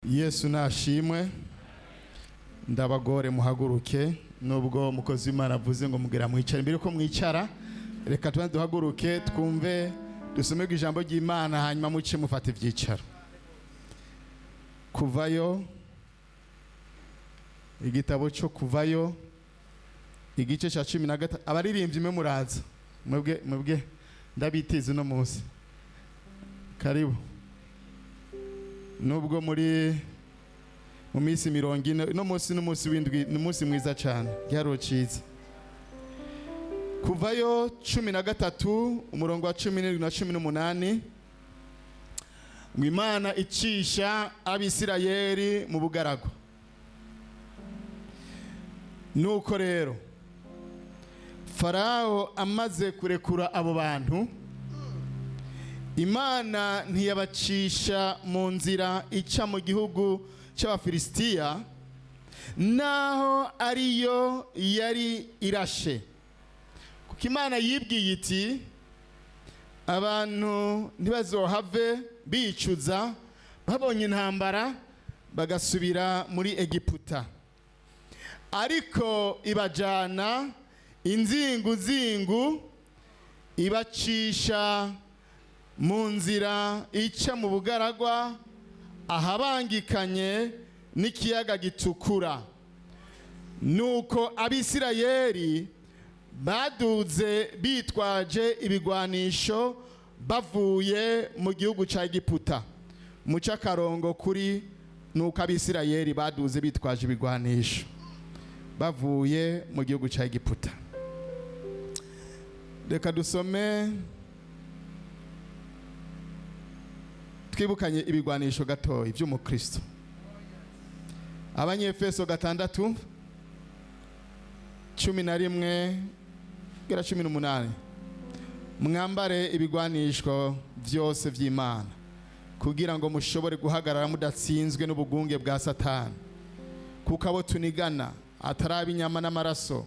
Yesu nashimwe. Ndabagore muhaguruke, nubwo umukozi w'Imana avuze ngo mugera mwicare. Mbere ko mwicara, reka tubanze duhaguruke, twumve, dusomerwe ijambo ry'Imana, hanyuma muce mufata ibyicaro. Kuvayo, igitabo cyo Kuvayo, igice cya 13. Abaririmbyi mwe muraza, mwebwe mwebwe ndabitiza uno munsi, karibu. Nubwo muri mu minsi 40, uno munsi n'umunsi w'indwi, ni umunsi mwiza cyane, igiharuro cyiza. Kuvayo 13, umurongo wa 17 na 18, ngo Imana icisha Abisirayeli mu bugaragwa. Nuko rero Farawo amaze kurekura abo bantu, Imana ntiyabacisha mu nzira ica mu gihugu cy'Abafilisitiya, naho ariyo yari irashe, kuko Imana yibwiye iti: "Abantu ntibazohave bicuza babonye intambara, bagasubira muri Egiputa." Ariko ibajana inzinguzingu, ibacisha mu nzira ica mu bugaragwa, ahabangikanye n'ikiyaga Gitukura. Nuko Abisirayeli baduze bitwaje ibigwanisho bavuye mu gihugu cya Egiputa. Muce akarongo kuri "nuko Abisirayeli baduze bitwaje ibigwanisho bavuye mu gihugu cya Egiputa". Reka dusome twibukanye ibigwanisho gatoya by'umukristo. Abanyefeso 6, 11 kugera 18: "Mwambare ibigwanishwa byose by'Imana, kugira ngo mushobore guhagarara mudatsinzwe n'ubugunge bwa Satani. Kuko abo tunigana atari ab'inyama n'amaraso,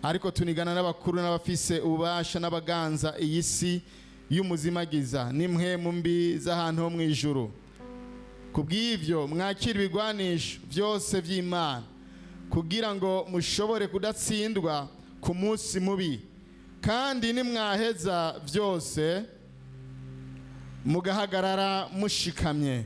ariko tunigana n'abakuru n'abafise ububasha n'abaganza iyi si y'umuzimagiza, n'impwemu mbi z'ahantu ho mu ijuru. Ku bw'ibyo mwakira ibigwanisho byose by'Imana, kugira ngo mushobore kudatsindwa ku munsi mubi, kandi nimwaheza byose mugahagarara mushikamye.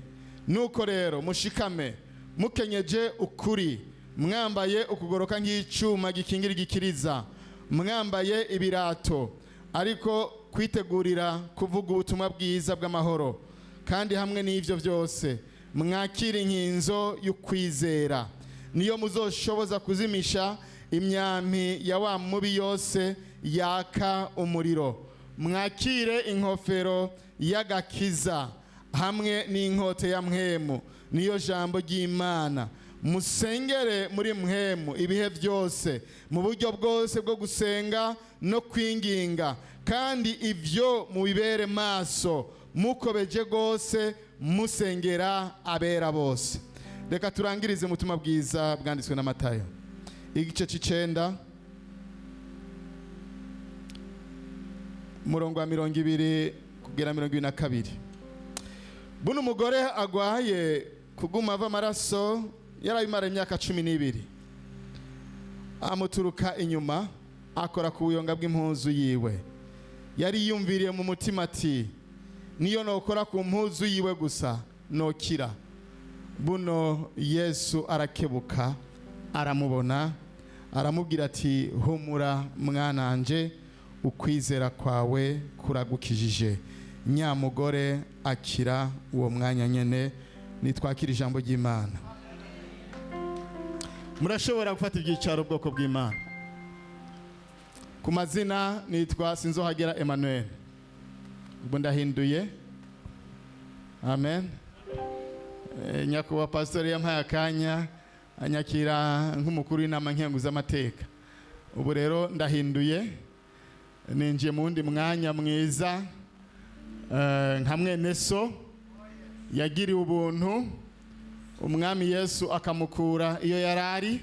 Nuko rero mushikame, mukenyeje ukuri, mwambaye ukugoroka nk'icyuma gikingira igikiriza, mwambaye ibirato, ariko kwitegurira kuvuga ubutumwa bwiza bw'amahoro. Kandi hamwe n'ibyo byose mwakira inkinzo y'ukwizera, niyo muzoshoboza kuzimisha imyambi ya wa mubi yose yaka umuriro. Mwakire inkofero y'agakiza hamwe n'inkota ya Mpwemu, niyo jambo ry'Imana. Musengere muri Mpwemu ibihe byose, mu buryo bwose bwo gusenga no kwinginga, kandi ibyo mubibere maso, mukobeje rwose musengera abera bose." Reka turangirize mu butumwa bwiza bwanditswe na Matayo, igice c'icenda, umurongo wa 20 kugera 22. Buno umugore agwaye kuguma ava amaraso, yarabimara imyaka 12, amuturuka inyuma, akora ku buyonga bw'impuzu yiwe. Yari yumviriye mu mutima ati: "Niyo nokora ku mpuzu yiwe gusa, nokira." Buno Yesu arakebuka, aramubona, aramubwira ati: "Humura mwananje, ukwizera kwawe kuragukijije." Nyamugore akira uwo mwanya nyene. Nitwakira ijambo ry'Imana. Murashobora gufata ibyicaro, ubwoko bw'Imana. Ku mazina nitwa Sinzohagera Emmanuel, ubwo ndahinduye. Amen. Nyakubahwa pastori yampaye akanya, anyakira nk'umukuru w'inama nkenguzamateka. Ubu rero ndahinduye, ninjiye mu wundi mwanya mwiza, nka mwene so yagiriwe ubuntu, Umwami Yesu akamukura iyo yari ari,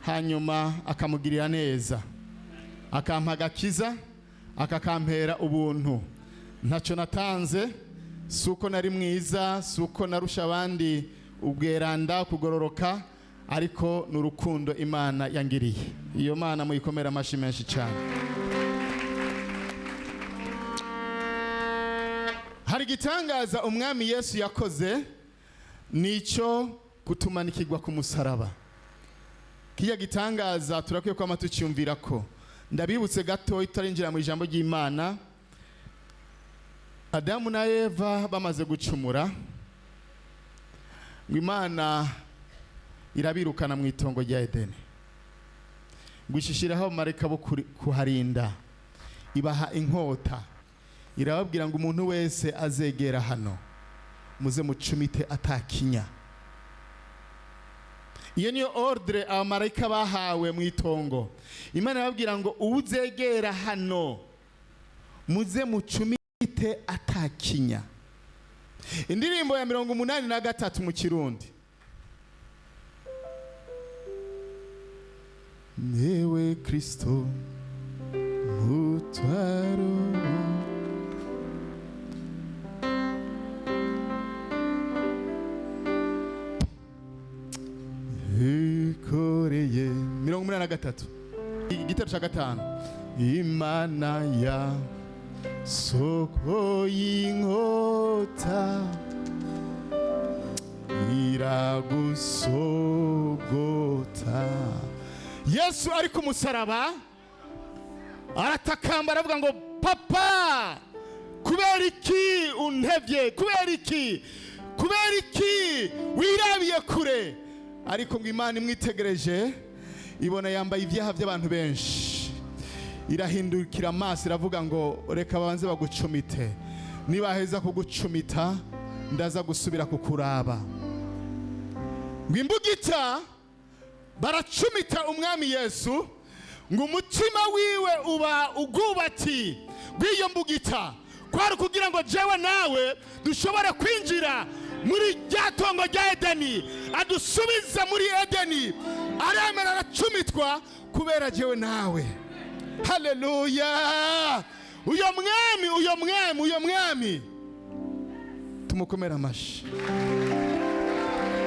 hanyuma akamugirira neza, akampa agakiza, akakampera ubuntu. Ntacyo natanze, si uko nari mwiza, si uko narusha abandi. Ubweranda, kugororoka, ariko ni urukundo Imana yangiriye. Iyo Mana muyikomera amashyi menshi cyane. Hari igitangaza Umwami Yesu yakoze, nicyo kutumanikirwa ku musaraba. Kijya gitangaza turakwiye kwama tucyumvira ko. Ndabibutse gato itarinjira mu ijambo ry'Imana. Adamu na Eva bamaze gucumura, ngo Imana irabirukana mu itongo rya Edeni, ngo ishishiraho abamarayika bo kuharinda, ibaha inkota, irababwira ngo umuntu wese azegera hano muze mucumite atakinya. Iyo niyo ordre abamarayika bahawe mu itongo. Imana irababwira ngo uwuzegera hano muze mucumite atakinya. Indirimbo ya 83 mu Kirundi. Newe Kristo mutwaro ikoreye. 83, igitero cya gatanu. Imana ya soko y'inkota iragusogota. Yesu ari ku musaraba aratakamba, aravuga ngo papa, kubera iki untevye? Kubera iki? Kubera iki wirabiye kure? Ariko ngo Imana imwitegereje ibona yambaye ibyaha by'abantu benshi, irahindukira amaso, iravuga ngo reka babanze bagucumite, nibaheza kugucumita ndaza gusubira kukuraba. Ngo imbugita baracumita Umwami Yesu, ngo umutima wiwe uba ugubati bw'iyo mbugita, kwari kugira ngo jewe nawe dushobore kwinjira muri rya tongo rya Edeni, adusubiza muri Edeni. Aremera aracumitwa kubera jewe nawe. Haleluya! Uyo mwami, uyo mwami, uyo mwami tumukomera amashi,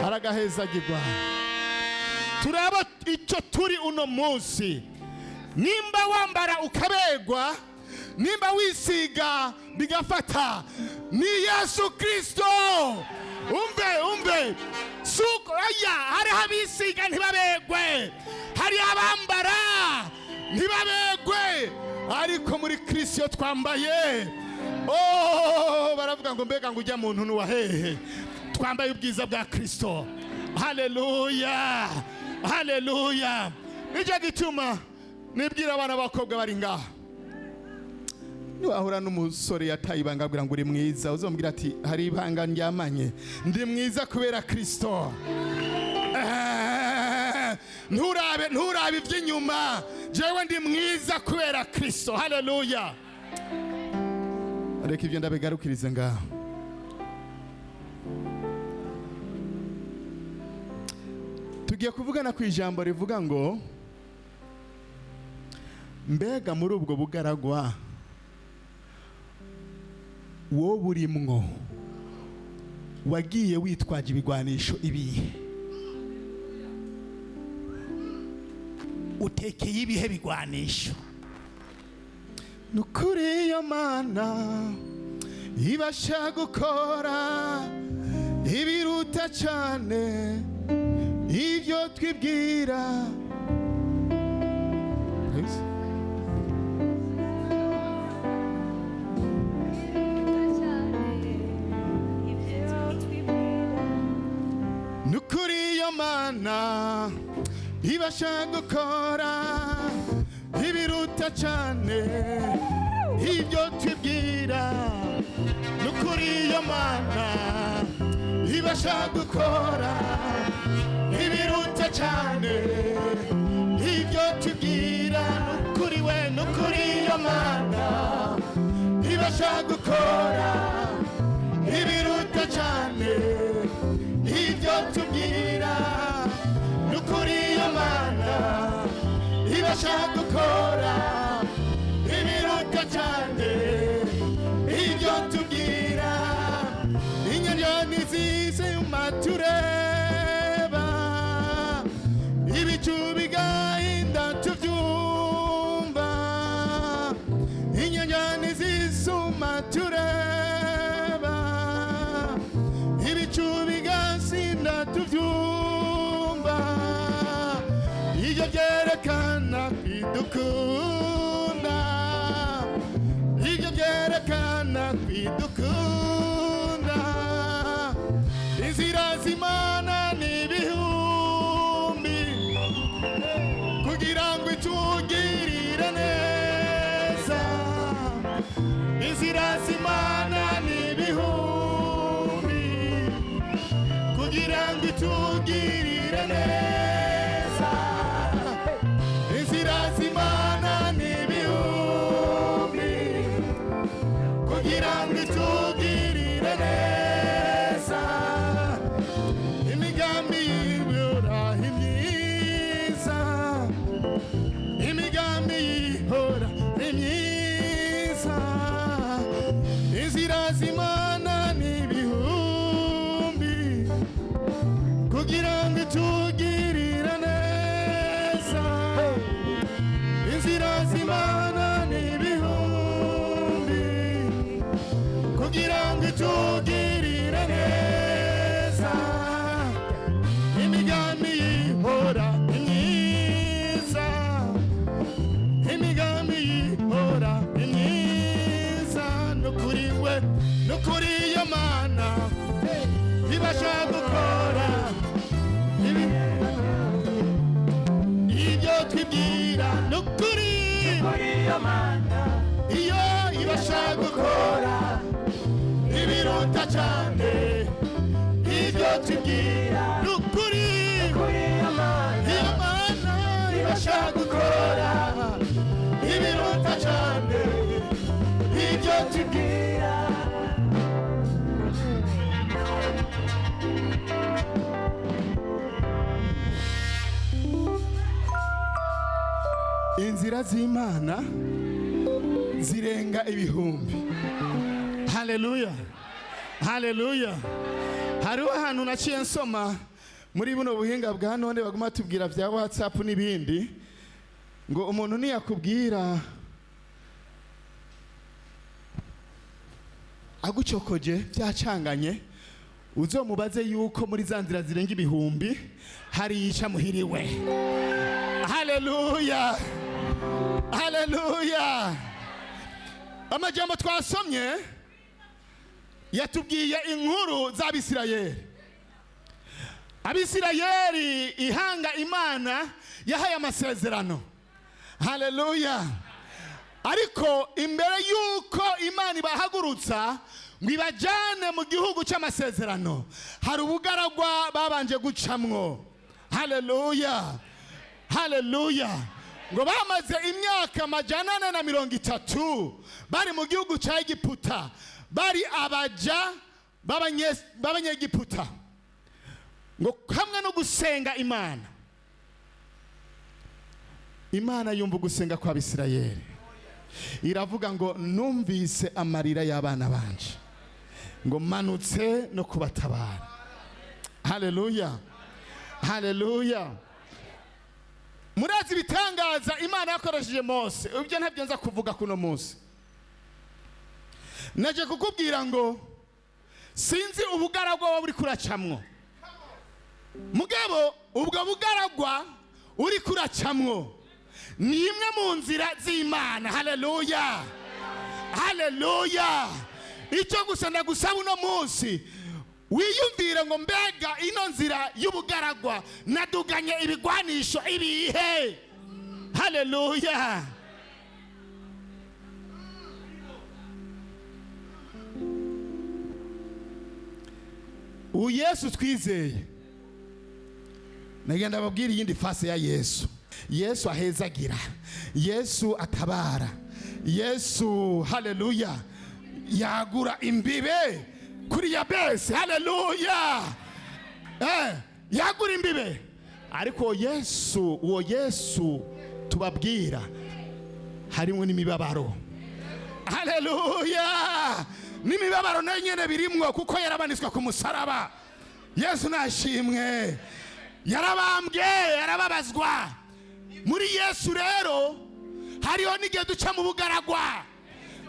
aragahezagirwa. Turaba icyo turi uno munsi. Nimba wambara ukabegwa, nimba wisiga bigafata, ni Yesu Kristo. Umve, umve, suko aya. Hariho abisiga ntibabegwe, hari abambara ntibabegwe, ariko muri Kristo iyo twambaye, oh, baravuga ngo mbega ngo ujya muntu nuwa hehe? Twambaye ubwiza bwa Kristo. Haleluya, haleluya! Nicyo gituma nibwira abana b'abakobwa bari ngaha, niwahura n'umusore yataye ibanga abwira ngo uri mwiza, uzamubwira ati hari ibanga ndyamanye, ndi mwiza kubera Kristo. Nturabe, nturabe iby'inyuma, jewe ndi mwiza kubera Kristo. Haleluya! Reka ibyo ndabigarukirize ngaho. Tugiye kuvugana ku ijambo rivuga ngo mbega muri ubwo bugaragwa wowe burimwo wagiye witwaje ibigwanisho ibihe, utekeye ibihe bigwanisho? Nukuri iyo Mana ibasha gukora ibiruta cyane ibyo twibwira. Nukuri iyo Mana ibasha gukora ibiruta cyane ibyo twibwira. Nukuri iyo Mana ibasha gukora ibiruta cyane ibyo tubwira. Nukuri we, nukuri iyo Mana ibasha gukora ibiruta cyane ibyo tubwira. Nukuri iyo Mana ibasha gukora ibiruta cyane ibyo tubwira. Inyanja nizize umature. kwidukunda, ibyo byerekana kwidukunda. Inzira z'Imana ni ibihumbi kugira ngo itugirire neza. Inzira z'Imana ni ibihumbi kugira ngo itugirire neza. Inzira z'Imana ni ibihumbi kugira ngo itugirire neza. Imigambi y'ihora myiza, imigambi y'ihora ni myiza. Inzira z'Imana ni ibihumbi kugira ngo itugirire neza. Inzira z'Imana ni ibihumbi kugira ngo itugirire neza. Imigambi y'ihora myiza, imigambi y'ihora myiza. Nukuri we, nukuri iyo Mana ibasha gukora ibyo twibwira. Nukuri iyo ibasha gukora ibiruta cyane ibyo tubwira. Nukuri iyo Mana ibasha gukora ibiruta cyane ibyo tubwira. Inzira z'Imana zirenga ibihumbi. Haleluya, haleluya. Hariho ahantu naciye nsoma muri buno buhinga bwa none baguma batubwira bya WhatsApp n'ibindi, ngo umuntu niyakubwira agucokoje byacanganye, uzomubaze yuko muri za nzira zirenga ibihumbi hari yica muhiriwe. Haleluya, haleluya. Amajambo twasomye yatubwiye inkuru z'Abisirayeli. Abisirayeli, ihanga Imana yahaye amasezerano. Haleluya. Ariko imbere y'uko Imana ibahagurutsa ngo ibajyane mu gihugu cy'amasezerano, hari ubugaragwa babanje gucamwo. Haleluya, haleluya. Ngo bamaze imyaka 430 bari mu gihugu cya Egiputa, bari abaja b'Abanyegiputa. Ngo hamwe no gusenga Imana, Imana yumva ugusenga kw'Abisirayeli, iravuga ngo numvise amarira y'abana banje, ngo manutse no kubatabara. Haleluya, haleluya. Murazi ibitangaza Imana yakoresheje Mose. Ibyo ntabyo nza kuvuga kuno munsi. Naje kukubwira ngo sinzi ubugaragwa waba uri kuracamwo, mugabo ubwo bugaragwa uri kuracamwo ni imwe mu nzira z'Imana. Haleluya, haleluya. Icyo gusa ndagusaba uno munsi, wiyumvire ngo mbega ino nzira y'ubugaragwa naduganye ibigwanisho ibihe? Haleluya. Uyu Yesu twizeye, nagenda ababwira iyindi face ya Yesu. Yesu ahezagira, Yesu atabara, Yesu, haleluya, yagura imbibe kuri Yabesi. Haleluya. Yagura imbibe. Ariko Yesu, uwo Yesu tubabwira, harimo n'imibabaro. Haleluya. N'imibabaro nayo nyene birimwo, kuko yarabanitswe ku musaraba. Yesu nashimwe, yarabambwe, yarababazwa. Muri Yesu rero hariho n'igihe duca mu bugaragwa,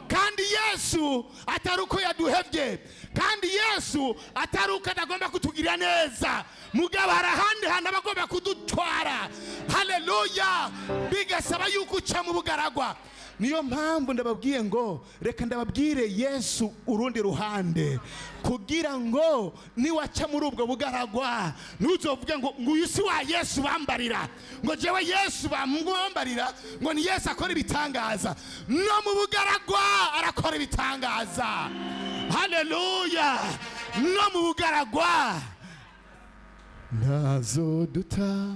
kandi Yesu atari uko yaduhevye, kandi Yesu atari uko adagomba kutugirira neza, mugabo hari ahandi hantu aba agomba kudutwara. Haleluya. Bigasaba Birasaba yuko uca mu bugaragwa. Niyo mpamvu ndababwiye ngo reka ndababwire Yesu urundi ruhande, kugira ngo niwaca muri ubwo bugaragwa ntuzovuge ngo nguyu si wa Yesu bambarira, ngo jewe Yesu bamwambarira, ngo ni Yesu akora ibitangaza. No mu bugaragwa arakora ibitangaza. Haleluya! No mu bugaragwa ntazoduta,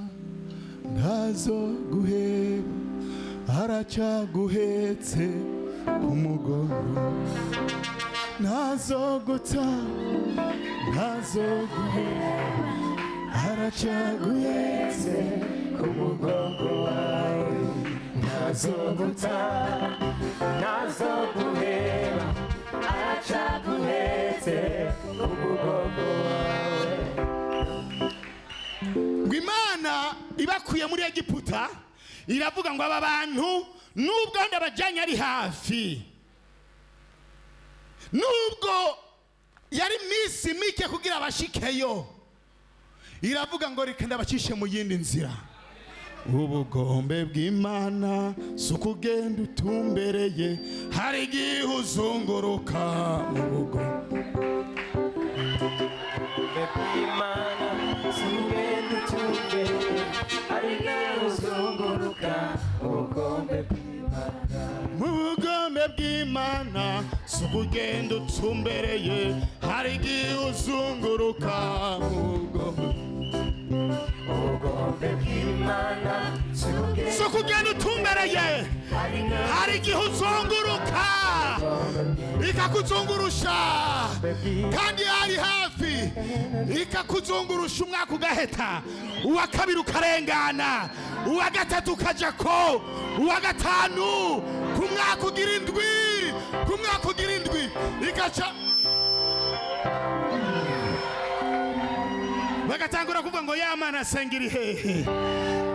ntazoguheba, aracyaguhetse ku mugongo. Ntazoguta, ntazoguheba, aracyaguhetse Ku mugongo wawe. Ntazoguta, ntazoguheba, aracaguhetse ku mugongo wawe. Ngo Imana ibakuye muri Egiputa, iravuga ngo aba bantu, nubwo ndabajyanye ari hafi, nubwo yari minsi mike kugira bashikeyo, iravuga ngo reka ndabacishe mu yindi nzira. Ubugombe bw'Imana si ukugenda utumbereye, hari igihe uzunguruka mu bugombe. Imana sugenda utumbereye, hari igihe uzunguruka ubugombe bw'Imana. Mu bugombe bw'Imana si ukugenda utumbereye, hari igihe uzunguruka mu bugombe. Ubugombe bw'Imana sugenda Si ukugenda utumbereye, hari igihe uzunguruka, ikakuzungurusha kandi hari hafi, ikakuzungurusha umwaka ugaheta, uwa kabiri ukarengana, uwa gatatu ukaja ko, uwa gatanu, ku mwaka ugira indwi, ku mwaka ugira indwi igaca, bagatangura kuvuga ngo ya Mana asenga iri hehe,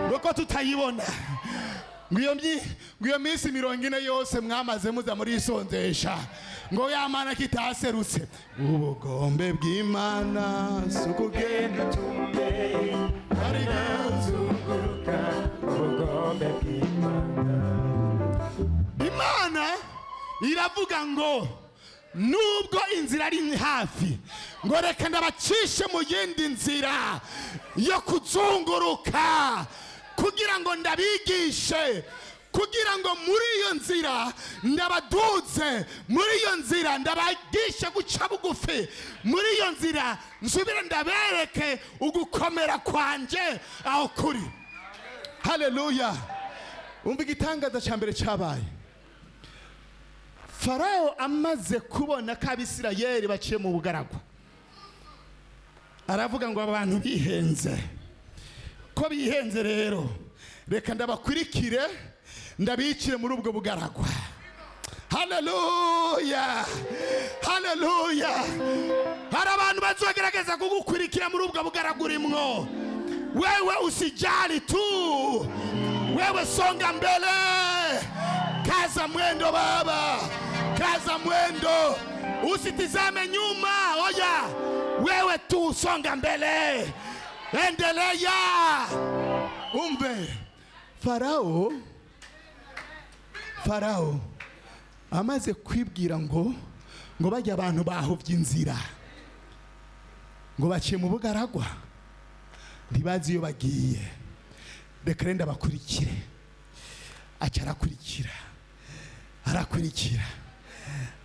ngo ko tutayibona, ngo iyo minsi 40 yose mwamaze muza muri isonzesha, ngo ya Mana kitaserutse. Ubugombe bw'Imana si ukugenda utumbereye, hari igihe uzunguruka ubugombe bw'Imana. Imana iravuga ngo nubwo inzira ari hafi, ngo reka ndabacishe mu yindi nzira yo kuzunguruka, kugira ngo ndabigishe, kugira ngo muri iyo nzira ndabaduze, muri iyo nzira ndabagishe guca bugufi, muri iyo nzira nsubire ndabereke ugukomera kwanje aho kuri. Haleluya! Umva igitangaza cya mbere cyabaye: Farawo amaze kubona ko Abisirayeli baciye mu bugaragwa, aravuga ngo aba bantu bihenze, ko bihenze rero reka ndabakurikire, ndabicire muri ubwo bugaragwa. Haleluya, haleluya! Hari abantu bazogerageza kugukurikira muri ubwo bugaragwa urimwo. Wewe usijali tu, wewe songa mbele, kaza mwendo baba, kaza mwendo, usitizame nyuma. Oya, wewe tu songa mbele, endelea. Umve, Farao amaze kwibwira ngo bajya abantu bahovye inzira, ngo baciye mu bugaragwa, ntibazi iyo bagiye, reka renda bakurikire. Aca arakurikira, arakurikira,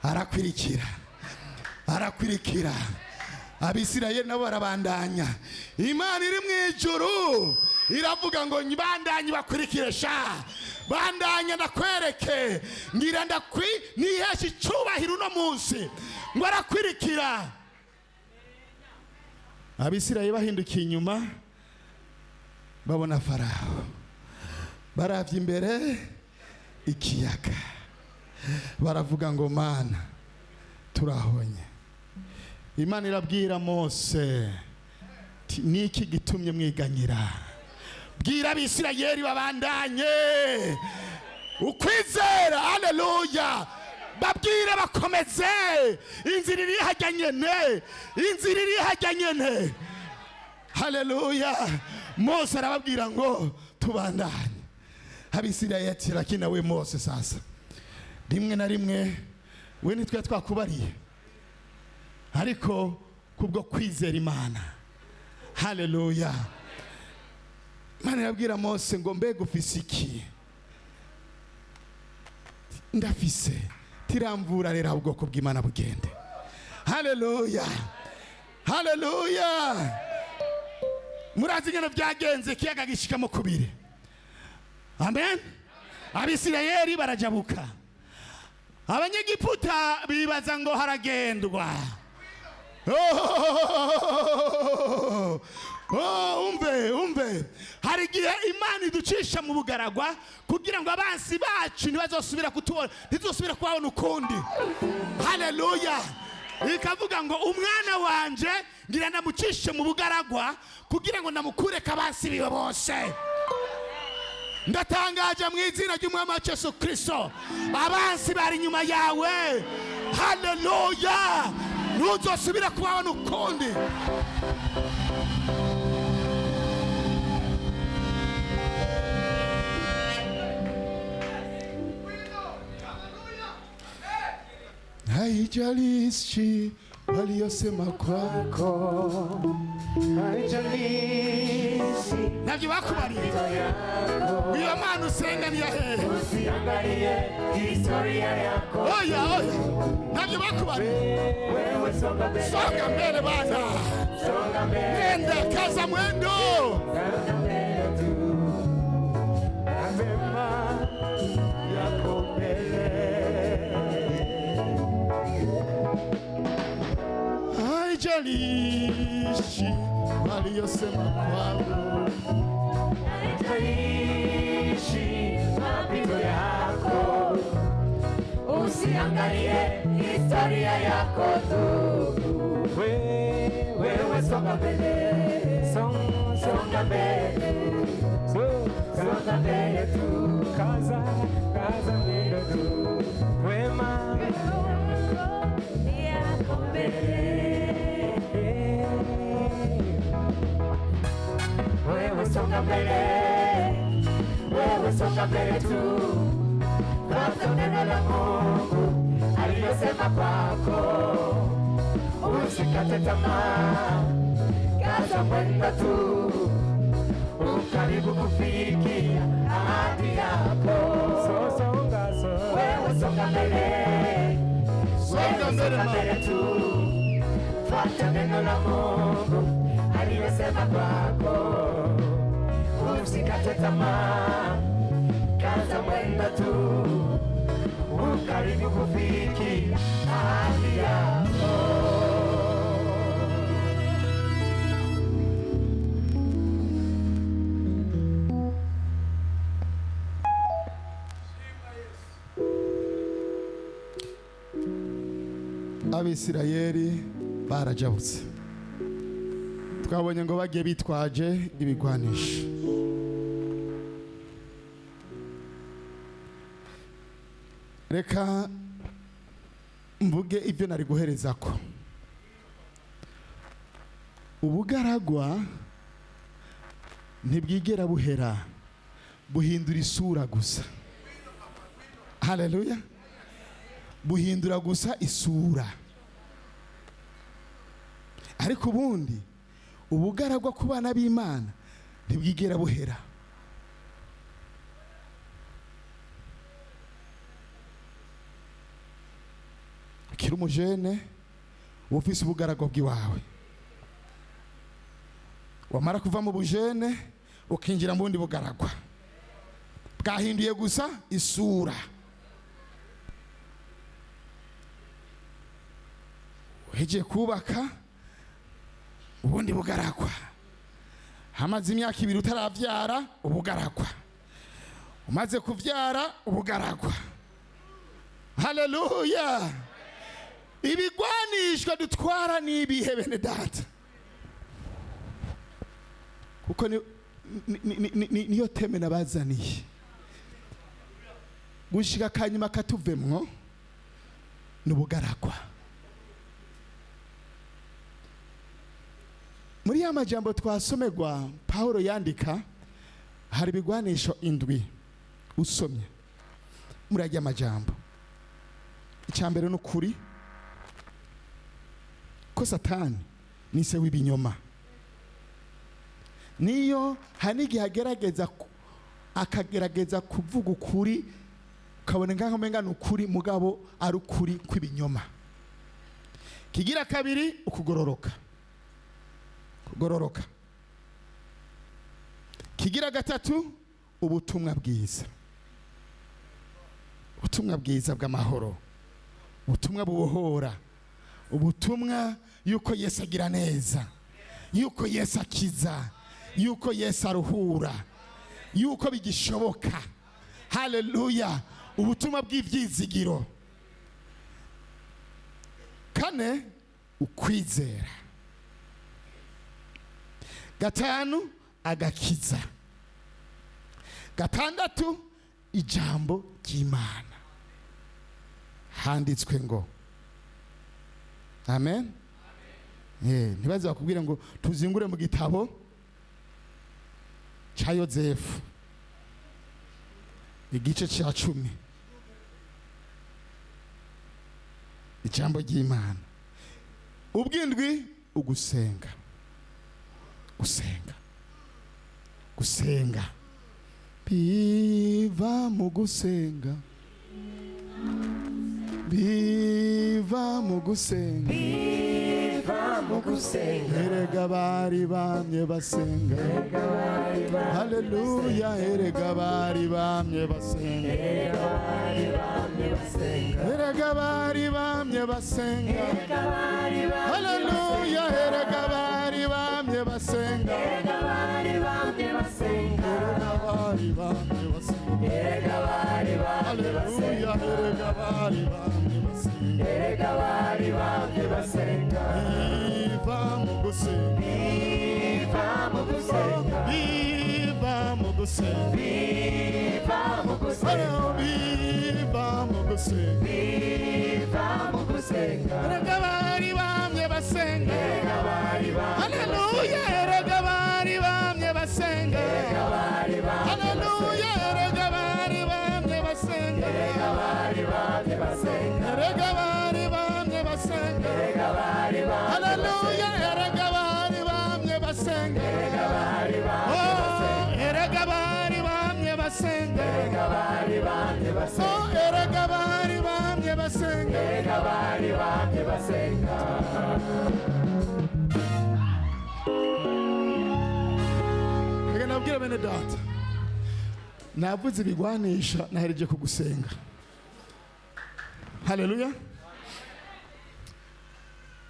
arakurikira, arakurikira. Abisirayeli nabo barabandanya. Imana iri mu ijuru iravuga ngo bandanye bakurikire sha, bandanye ndakwereke, ngira ndakwi nihesha icubahiro uno munsi. Ngo arakurikira. Abisirayeli bahindukiye inyuma babona Farawo, baravye imbere ikiyaga, baravuga ngo Mana, turahonye. Imana irabwira Mose ti niki gitumye mwiganyira? Bwira Abisirayeli babandanye ukwizera. Haleluya! Babwire bakomeze, inzira iri hajya nyene, inzira iri hajya nyene. Haleluya! Mose arababwira ngo tubandanye. Abisirayeli ati: "Lakini nawe Mose, sasa rimwe na rimwe we nitwe twakubariye." Ariko kubwo kwizera Imana, haleluya, Imana irabwira Mose ngo: "Mbega ufise iki?" "Ndafise." "Tiramvura rero ubwoko bw'Imana bugende." Haleluya, haleluya! Murazi ingene byagenze, ikiyaga gishikamo kubiri. Amen. Abisirayeli barajabuka, Abanyegiputa bibaza ngo haragendwa. Oh, umve, umve, hari igihe Imana iducisha mu bugaragwa kugira ngo abansi bacu ntibazosubira kutubona, ntituzosubira kubabona ukundi. Haleluya! Ikavuga ngo: "Umwana wanje ngira ndamucishe mu bugaragwa kugira ngo ndamukureke abansi biwe bose." Ndatangaje mu izina ry'Umwami wacu Yesu Kirisito, abansi bari inyuma yawe, haleluya, ntuzosubira kubabona ukundi. Haijalishi waliyosema kwako, Haijalishi ntabyo bakubariye. yako, Iyo Mana usenga niya hehe? Usiangalie historia yako. Oya, oya, ntabyo bakubariye. Wewe songa mbele, Songa mbele bana, songa mbele, nenda, kaza mwendo. Songa mbele tu, na mema yako mbele. Haijalishi waliyosema kwako, Haijalishi mapito yako, usiangalie historia yako tu. Wewe songa mbele, songa mbele, songa mbele tu, kaza, kaza mwendo tu, wema yako mbele. Wewe songa mbele, wewe songa mbele tu, fuata neno la Mungu aliyosema kwako, usikate tamaa, kaza mwendo tu, ukaribu kufikia ahadi yako. Wewe songa mbele, Songa wewe mbele, songa mama. Mbele tu, fuata neno la Mungu aliyosema kwako, usikate tamaa, kaza mwendo tu, ukaribu kufikia ahadi yako. Abisirayeli barajabutse, twabonye ngo bagiye bitwaje ibigwanisho. Reka mvuge ibyo nari guhereza ko ubugaragwa ntibwigera buhera, buhindura isura gusa. Haleluya! Buhindura gusa isura, ariko ubundi ubugaragwa ku bana b'Imana ntibwigera buhera. Ukiri umujene uba ufise ubugaragwa bw'iwawe, wamara kuva mu bujene ukinjira mu bundi bugaragwa bwahinduye gusa isura. Uhejeje kubaka, ubundi bugaragwa. Hamaze imyaka 2 utaravyara, ubugaragwa. Umaze kuvyara, ubugaragwa. Haleluya! Ibigwanishwa dutwara ni ibihe, bene data? Kuko niyo thème nabazaniye gushika kanyuma katuvemwo ni ubugaragwa. Muri ya majambo twasomerwa Paulo yandika, hari ibigwanisho indwi. Usomye muri ajya amajambo, icya mbere ni ukuri ko Satani ni se w'ibinyoma. Niyo hari n'igihe agerageza akagerageza kuvuga ukuri, ukabona nkaho umenga ni ukuri, mugabo ari ukuri kw'ibinyoma. Kigira kabiri, ukugororoka, kugororoka. Kigira gatatu, ubutumwa bwiza, ubutumwa bwiza bw'amahoro, ubutumwa bubohora, ubutumwa yuko Yesu agira neza, yuko Yesu akiza, yuko Yesu aruhura, yuko bigishoboka. Haleluya! Ubutumwa bw'ibyizigiro. Kane, ukwizera. Gatanu, agakiza. Gatandatu, ijambo ry'Imana. Handitswe ngo amen. Ntibaze bakubwire ngo tuzingure mu gitabo cya Yozefu igice cya 10, ijambo ry'Imana. Ubwindwi, ugusenga, gusenga, gusenga biva mu gusenga, biva mu gusenga. Biva mu gusenga. Erega bari bamye basenga. Haleluya! Erega bari bamye basenga. Erega bari bamye basenga. Erega bari bamye basenga. Erega bari bamye. Haleluya! Erega bari bamye basenga. Erega bari bamye basenga. Erega bari bamye basenga. Erega bari bamye Haleluya! basenga. Erega bari bamye basenga. Erega bari bamye basenga. Biva mu gusenga. Biva mu gusenga. Biva mu gusenga. Biva mu gusenga. Biva mu gusenga. Biva mu gusenga. Erega bari bamye basenga. Erega bari bamye. Haleluya! Erega bari bamye basenga. Erega bari bamye. Haleluya! Erega bari bamye basenga. Erega bari bamye basenga. Erega bari bamye basenga. Erega bari bamye. Haleluya! Erega bari bamye basenga. Erega bari bamye. Oh, erega bari bamye basenga. Erega bari bamye basenga. Oh, erega bari bamye basenga. Erega bari bamye basenga. Reka nabwira bene data, navuze ibigwanisha, nahereje kugusenga. Haleluya!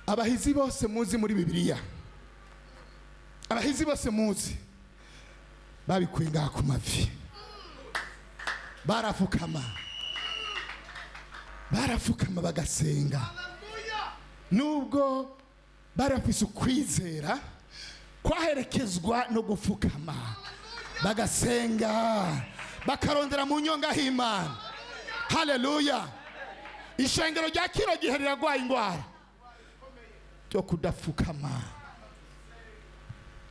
Abahizi bose muzi muri Bibiliya, abahizi bose muzi, babikuye ngaha ku mavi. Barafukama, barafukama bagasenga. Nubwo barafise ukwizera kwaherekezwa no gupfukama bagasenga, bakarondera mu nyonga h'Imana. Haleluya! Ishengero rya kino gihe riragwaye ingwara ryo kudapfukama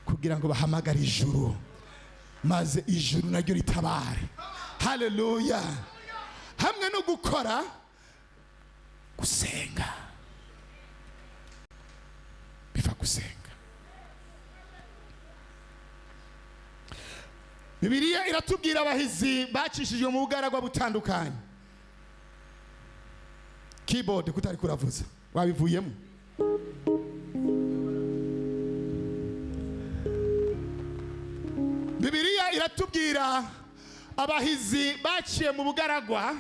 kugira ngo bahamagare ijuru, maze ijuru naryo ritabare. Haleluya! Hamwe no gukora, gusenga biva gusenga. Bibiliya iratubwira abahizi bacishijwe mu bugaragwa butandukanye. Keyboard kutari kuravuza, wabivuyemo. Bibiliya iratubwira abahizi baciye mu bugaragwa,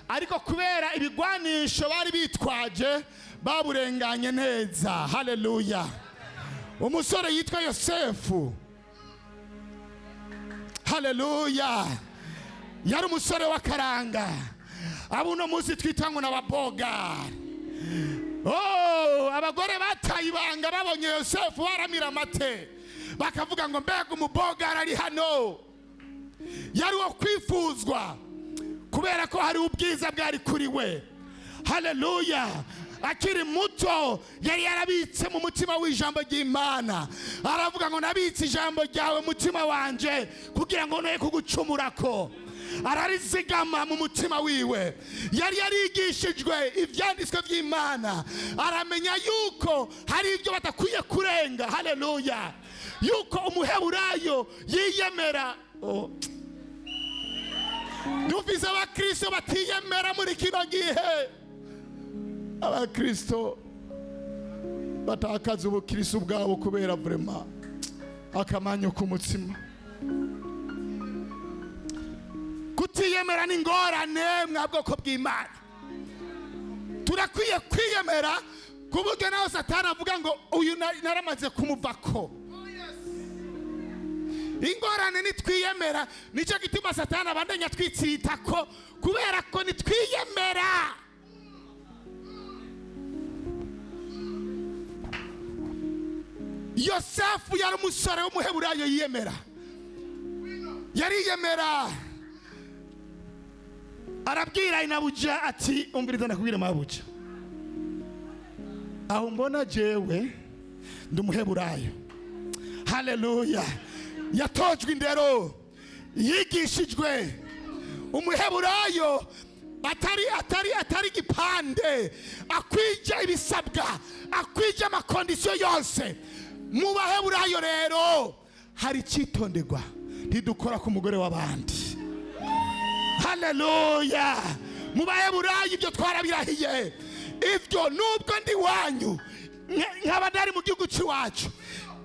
ariko kubera ibigwanisho bari bitwaje baburenganye neza. Haleluya! Umusore yitwa Yosefu, haleluya, yari umusore w'akaranga, abo uno munsi twita ngo n'ababogari. Oh, abagore bataye ibanga babonye Yosefu baramira amate, bakavuga ngo mbega umubogari ari hano. Yari uwo kwifuzwa kubera ko hari ubwiza bwari kuri we. Haleluya! Akiri muto yari yarabitse mu mutima w'ijambo ry'Imana. Aravuga ngo nabitse ijambo ryawe mutima wanje kugira ngo noye kugucumurako. Ararizigama mu mutima wiwe. Yari yarigishijwe ibyanditswe by'Imana, aramenya yuko hari ibyo badakwiye kurenga. Haleluya! Yuko umuheburayo yiyemera. Oh. Dufise abakristo batiyemera muri kino gihe, abakristo batakaza ubukristo bwabo kubera vraiment akamanyu k'umutsima. Kutiyemera ni ingorane mwa bwoko bw'Imana. Turakwiye kwiyemera ku buryo nawe Satani avuga ngo uyu naramaze kumuvako. Ingorane nitwiyemera, nicyo gituma Satani abandanya twitsitako, kubera ko nitwiyemera. Yosefu yari umusore w'umuheburayo yiyemera, yariyemera. Arabwira inabuja ati umviriza ndakubwira mabuja, aho mbona jewe ndi umuheburayo. Haleluya! Yatojwe indero, yigishijwe. Umuheburayo atari igipande, akwije ibisabwa, akwije ama conditions yose. Mu baheburayo rero hari icyitonderwa, ntidukora ku mugore w'abandi. Haleluya! Mu baheburayo ibyo twarabirahiye. Ibyo nubwo ndi wanyu, nkaba ndari mu gihugu cy'iwacu,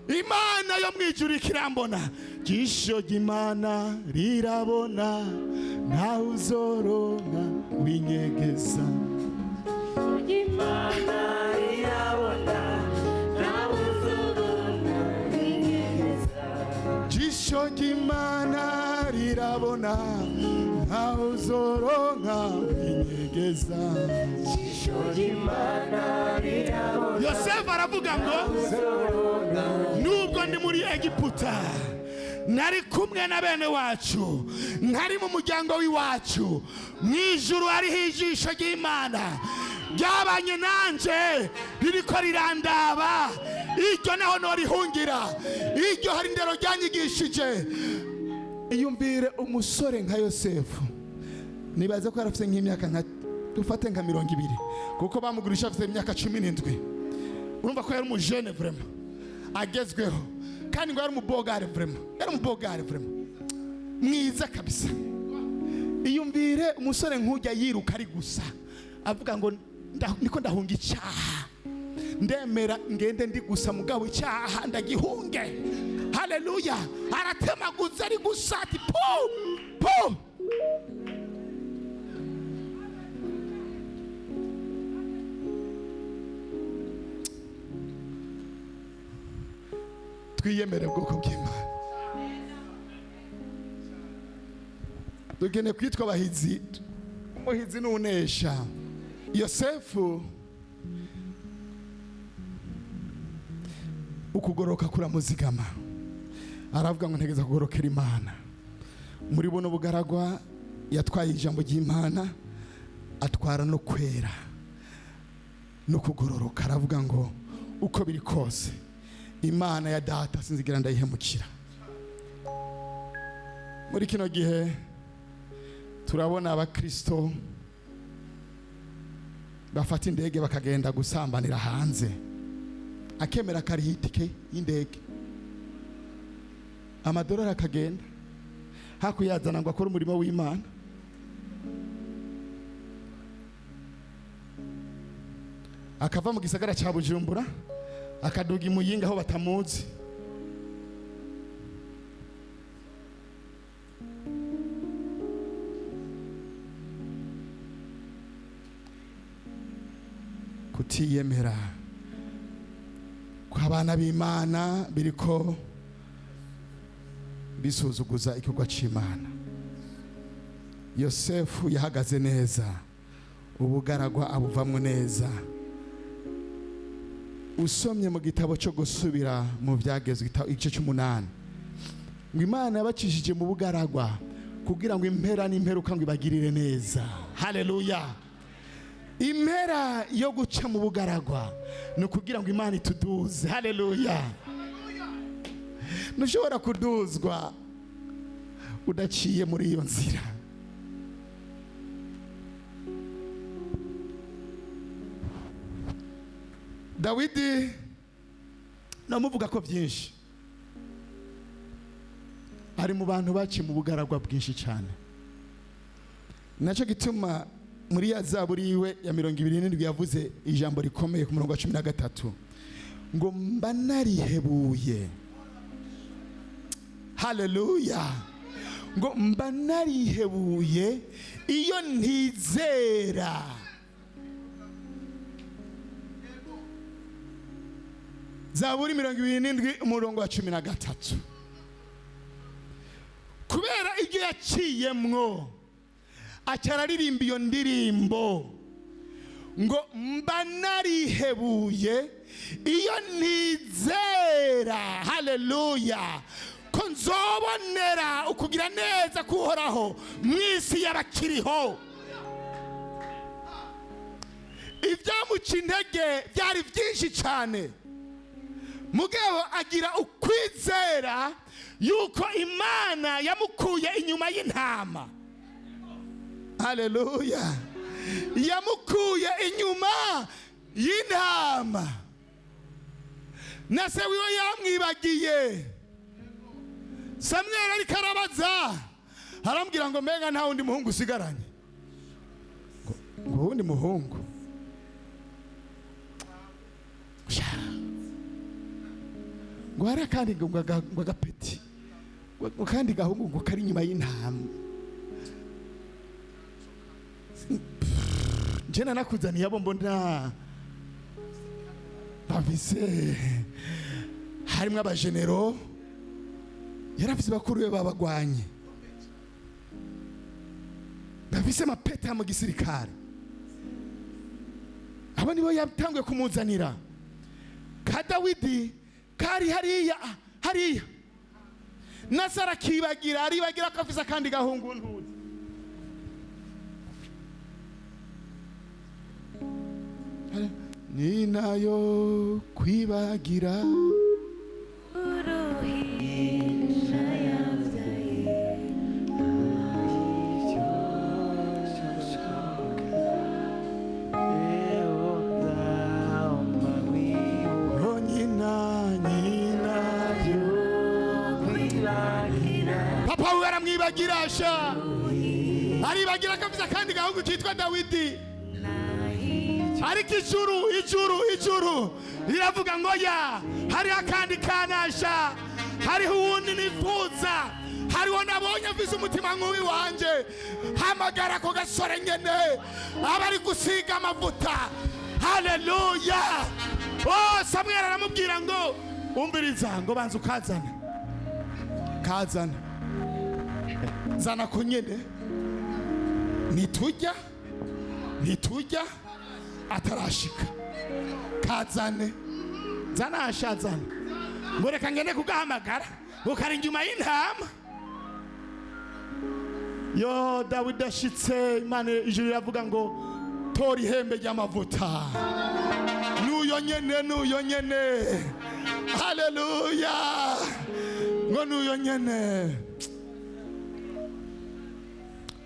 Imana yo mu ijuru ikirambona. Jisho ry'Imana rirabona, ntawe uzoronka winyegeza. Imana irabona, ntawe uzoronka winyegeza. Jisho ry'Imana rirabona, ntawe uzoronka winyegeza. Jisho ry'Imana rirabona. Yosefu aravuga ngo nubwo ndi muri Egiputa, nari kumwe na bene wacu, ntari mu muryango w'iwacu, mu ijuru hariho ijisho ry'Imana ryabanye nanje, ririko rirandaba. Iryo naho norihungira, iryo hari indero ryanyigishije. Iyumvire umusore nka Yosefu, nibaze ko yarafite nk'imyaka nka dufate nka 20, kuko bamugurisha afite imyaka 17. Urumva ko yari umujene vraiment agezweho, kandi ngo yari umubogare vraiment, yari umubogare vraiment mwiza kabisa. Iyumvire umusore nk'ujya yiruka ari gusa avuga ngo niko ndahunga icyaha, ndemera ngende ndi gusa mugabo icyaha ndagihunge. Haleluya! Aratemaguza ari gusa ati pu pu. Twiyemere ubwoko bw'Imana. Dukeneye kwitwa abahizi. Umuhizi n'unesha. Yosefu ukugoroka kuramuzigama, aravuga ngo ntegeza kugorokera Imana. Muri buno bugaragwa yatwaye ijambo ry'Imana, atwara no kwera no kugororoka. Aravuga ngo uko biri kose Imana ya data sinzigira ndayihemukira. Muri kino gihe turabona abakristo bafata indege bakagenda gusambanira hanze, akemera akariha itike y'indege, amadolari akagenda hakuyazana ngo akore umurimo w'Imana. Akava mu gisagara cya Bujumbura akaduga imuyinga aho batamuzi. Kutiyemera kw'abana b'Imana biriko bisuzuguza igikorwa c'Imana. Yosefu yahagaze neza, ubugaragwa abuvamwo neza. Usomye mu gitabo cyo gusubira mu byagezwe igice cy'umunani, ngo Imana yabacishije mu bugaragwa kugira ngo impera n'imperuka ngo ibagirire neza. Haleluya! Impera yo guca mu bugaragwa ni ukugira ngo Imana ituduze. Haleluya! Ntushobora kuduzwa udaciye muri iyo nzira. Dawidi namuvuga ko byinshi, ari mu bantu baciye mu bugaragwa bwinshi cyane. Nacyo gituma muri ya Zaburi yiwe ya 27 yavuze ijambo rikomeye ku murongo wa 13 ngo: "Mba narihebuye." Haleluya! Ngo: "Mba narihebuye iyo ntizera." Zaburi 27, umurongo wa 13. Kubera ibyo yaciyemwo, aca araririmba iyo ndirimbo ngo: "Mba narihebuye iyo nizera, haleluya, ko nzobonera ukugira neza kuhoraho mu isi y'abakiriho." Ibyamuca intege byari byinshi cyane, mugabo agira ukwizera yuko Imana yamukuye inyuma y'intama. Haleluya! Yamukuye inyuma y'intama, na se wiwe yamwibagiye. Samweli ariko arabaza, arambwira ngo: "Mbega nta wundi muhungu usigaranye?" Ngo: "Wundi muhungu?" Sha. Ngo hari akandi, ngo agapeti, ngo kandi gahungu, ngo kari inyuma y'intama. Nje nanakuzaniye abo mbona bafise, harimwo abajenero. Yarafise bakuru be babagwanye bafise amapeta mu gisirikare. Abo nibo yatanguye kumuzanira. Ka Dawidi kari hariya hariya, na se arakibagira, aribagira ko afise akandi gahungu. Ntuzi ni nayo kwibagira. Uruhinja yabyaye. Oh, nyina, nyina papa we aramwibagira sha, aribagira ko afise akandi gahungu kitwa Dawidi. Ariko ijuru, ijuru, ijuru riravuga ngo: "Ya, hariho akandi kanasha, hariho uwundi nifuza, hariho nabonye afise umutima nk'uwi wanje. Hamagara ako gasore nyene aba ari gusiga amavuta." Haleluya! Oh, Samweli aramubwira ngo: "Umviriza," ngo: "banza ukazana, kazana, zana ko nyene, nitujya, nitujya atarashika. Kazane, zana, zana." Ngo: "Reka ngende kugahamagara." Ngo kari inyuma y'intama. Yo, Dawidi ashitse, Imana, ijuru riravuga ngo: "Tora ihembe ry'amavuta, n'uyo nyene, n'uyo nyene." Haleluya! Ngo n'uyo nyene.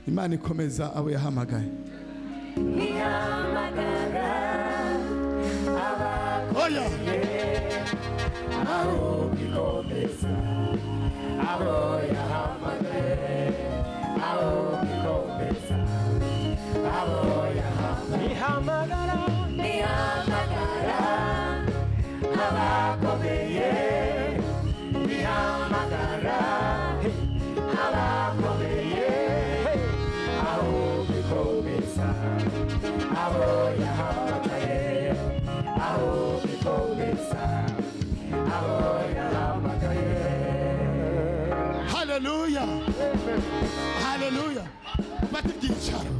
Imana ikomeza abo yahamagaye. Ihamagara. Oya. Ikomeza abo yahamagaye, abo ikomeza abo yahamagaye. Ihamagara. Ihamagara abakomeye, ihamagara abakomeye, ahubwo ikomeza abo yahamagaye, ahubwo ikomeza abo yahamagaye. Haleluya, haleluya! Ufate ibyicaro.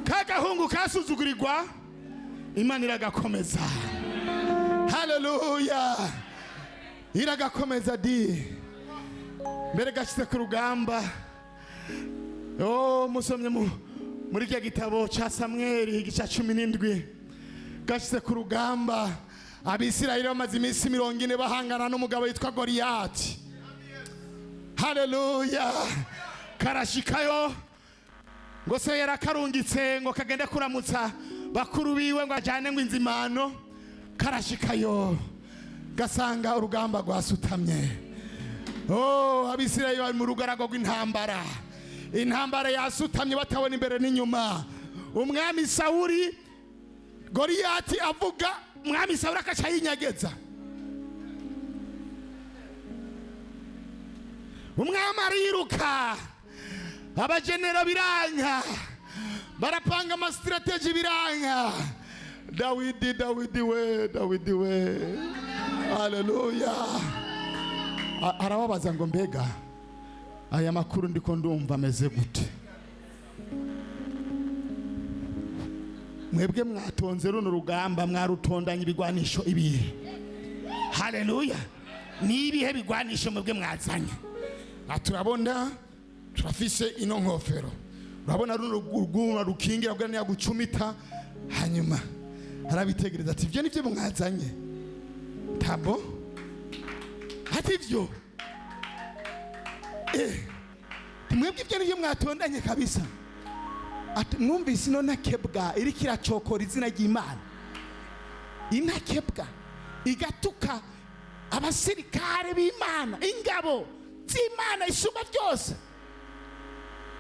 Ka gahungu kasuzugurirwa, Imana iragakomeza. Haleluya! Iragakomeza di. Mbere gashyize ku rugamba. Oh, musomye muri rya gitabo cya Samweli igice 17, gashyize ku rugamba, Abisirayeli bamaze iminsi 40 bahangana n'umugabo witwa Goriyati. Haleluya! Karashikayo. Ngo se yarakarungitse ngo kagende kuramutsa bakuru biwe, ngo ajyane ngo inzimano. Karashikayo gasanga urugamba rwasutamye. Oh, Abisirayeli bari mu rugarago rw'intambara, intambara yasutamye, batabona imbere n'inyuma. Umwami Sawuri, Goriyati avuga, umwami Sawuri akaca yinyegeza. Umwami ariruka, abajenero biranka, barapanga ama stratégies biranka. Dawidi, Dawidi we, Dawidi we, haleluya! Arababaza ngo: "Mbega aya makuru ndiko ndumva ameze gute? Mwebwe mwatonze runo rugamba, mwarutondanye ibigwanisho ibihe? Haleluya! Ni ibihe bigwanisho mwebwe mwazanye?" Ah, turabona turafise ino nkofero, urabona runo rwuma rukingira bwa niyagucumita. Hanyuma arabitegereza ati: "Ibyo nibyo mwazanye?" Tabo ati: "Ibyo mwebwe ibyo nibyo mwatondanye kabisa." Ati: "Mwumvise ino ntakebwa iriko iracokora izina ry'Imana, intakebwa igatuka abasirikare b'Imana, ingabo z'Imana isumba byose?"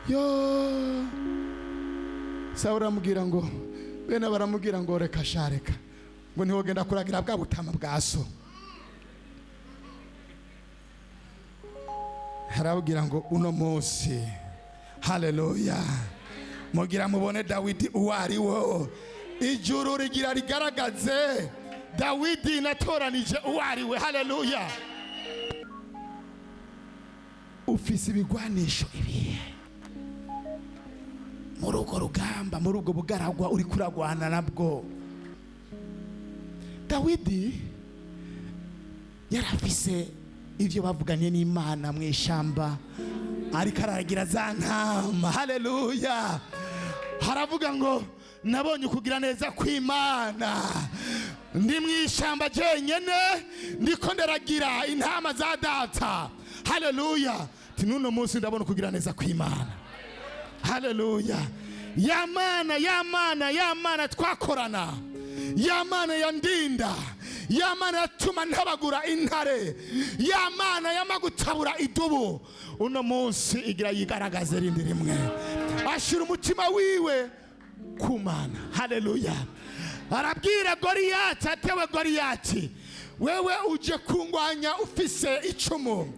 Yo, Sawuli aramubwira ngo, bene baramubwira ngo: "Reka sha, reka," ngo ntiwogenda kuragira bwa butama bwa so. Arababwira ngo: "Uno munsi, haleluya, mugira mubone Dawidi uwo ari wo. Ijuru rigira rigaragaze Dawidi natoranije uwo ari we." Haleluya! Ufise ibigwanisho ibihe muri urwo rugamba, muri ubwo bugaragwa uri kuragwana nabwo? Dawidi yarafise ibyo bavuganye n'Imana mu ishyamba, ariko aragira za ntama. Haleluya! Haravuga ngo: "Nabonye ukugira neza kw'Imana, ndi mu ishyamba jyenyene, ndiko ndaragira intama za data." Haleluya! Ati: "N'uno munsi ndabona ukugira neza kw'Imana." Haleluya! Ya Mana, ya Mana, ya Mana twakorana, ya Mana yandinda, ya Mana yatuma ntabagura intare, ya Mana yamagutabura idubu, uno munsi igira yigaragaze rindi rimwe. Ashira umutima wiwe ku Mana. Haleluya! Arabwira Goriyati, atewe Goriyati, wewe uje kungwanya ufise icumu,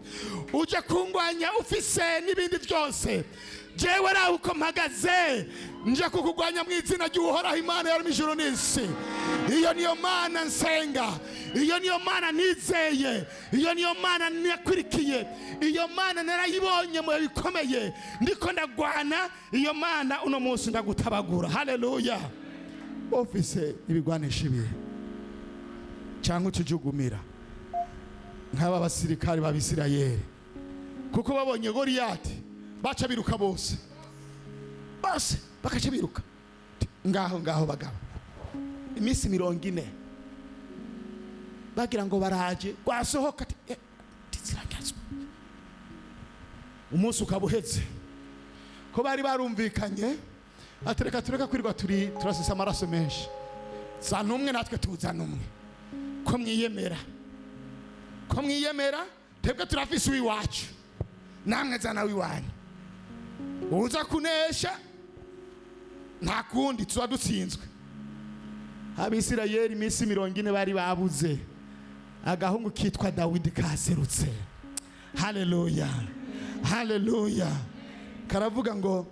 uje kungwanya ufise n'ibindi byose, jewe raho uko mpagaze nje kukugwanya mu izina ry'Uhoraho Imana yaremye ijuru n'isi. Iyo niyo Mana nsenga, iyo niyo Mana nizeye, iyo niyo Mana nakurikiye, iyo Mana narayibonye mu bihe bikomeye ndiko ndagwana. Iyo Mana uno munsi ndagutabagura. Haleluya! Ufise ibigwanisho ibihe, cyangwa utujugumira nk'aba basirikari b'Abisirayeli? Kuko babonye Goriyati baca biruka bose, bose bakaca biruka. Ngaho ngaho bagabo, iminsi 40 bagira ngo baraje, rwasohoka ati: "Eh, ziragazwe." Umunsi ukaba uhetse ko bari barumvikanye ati: "Reka tureka kwirirwa turi turasesa amaraso menshi, zana umwe natwe tuzana umwe. Ko mwiyemera, ko mwiyemera, twebwe turafise uw'iwacu, namwe zana w'iwanyu. Uza kunesha nta kundi tuba dutsinzwe." Abisirayeli iminsi 40 bari babuze, agahungu kitwa Dawidi kaserutse. Haleluya, haleluya! Karavuga ngo: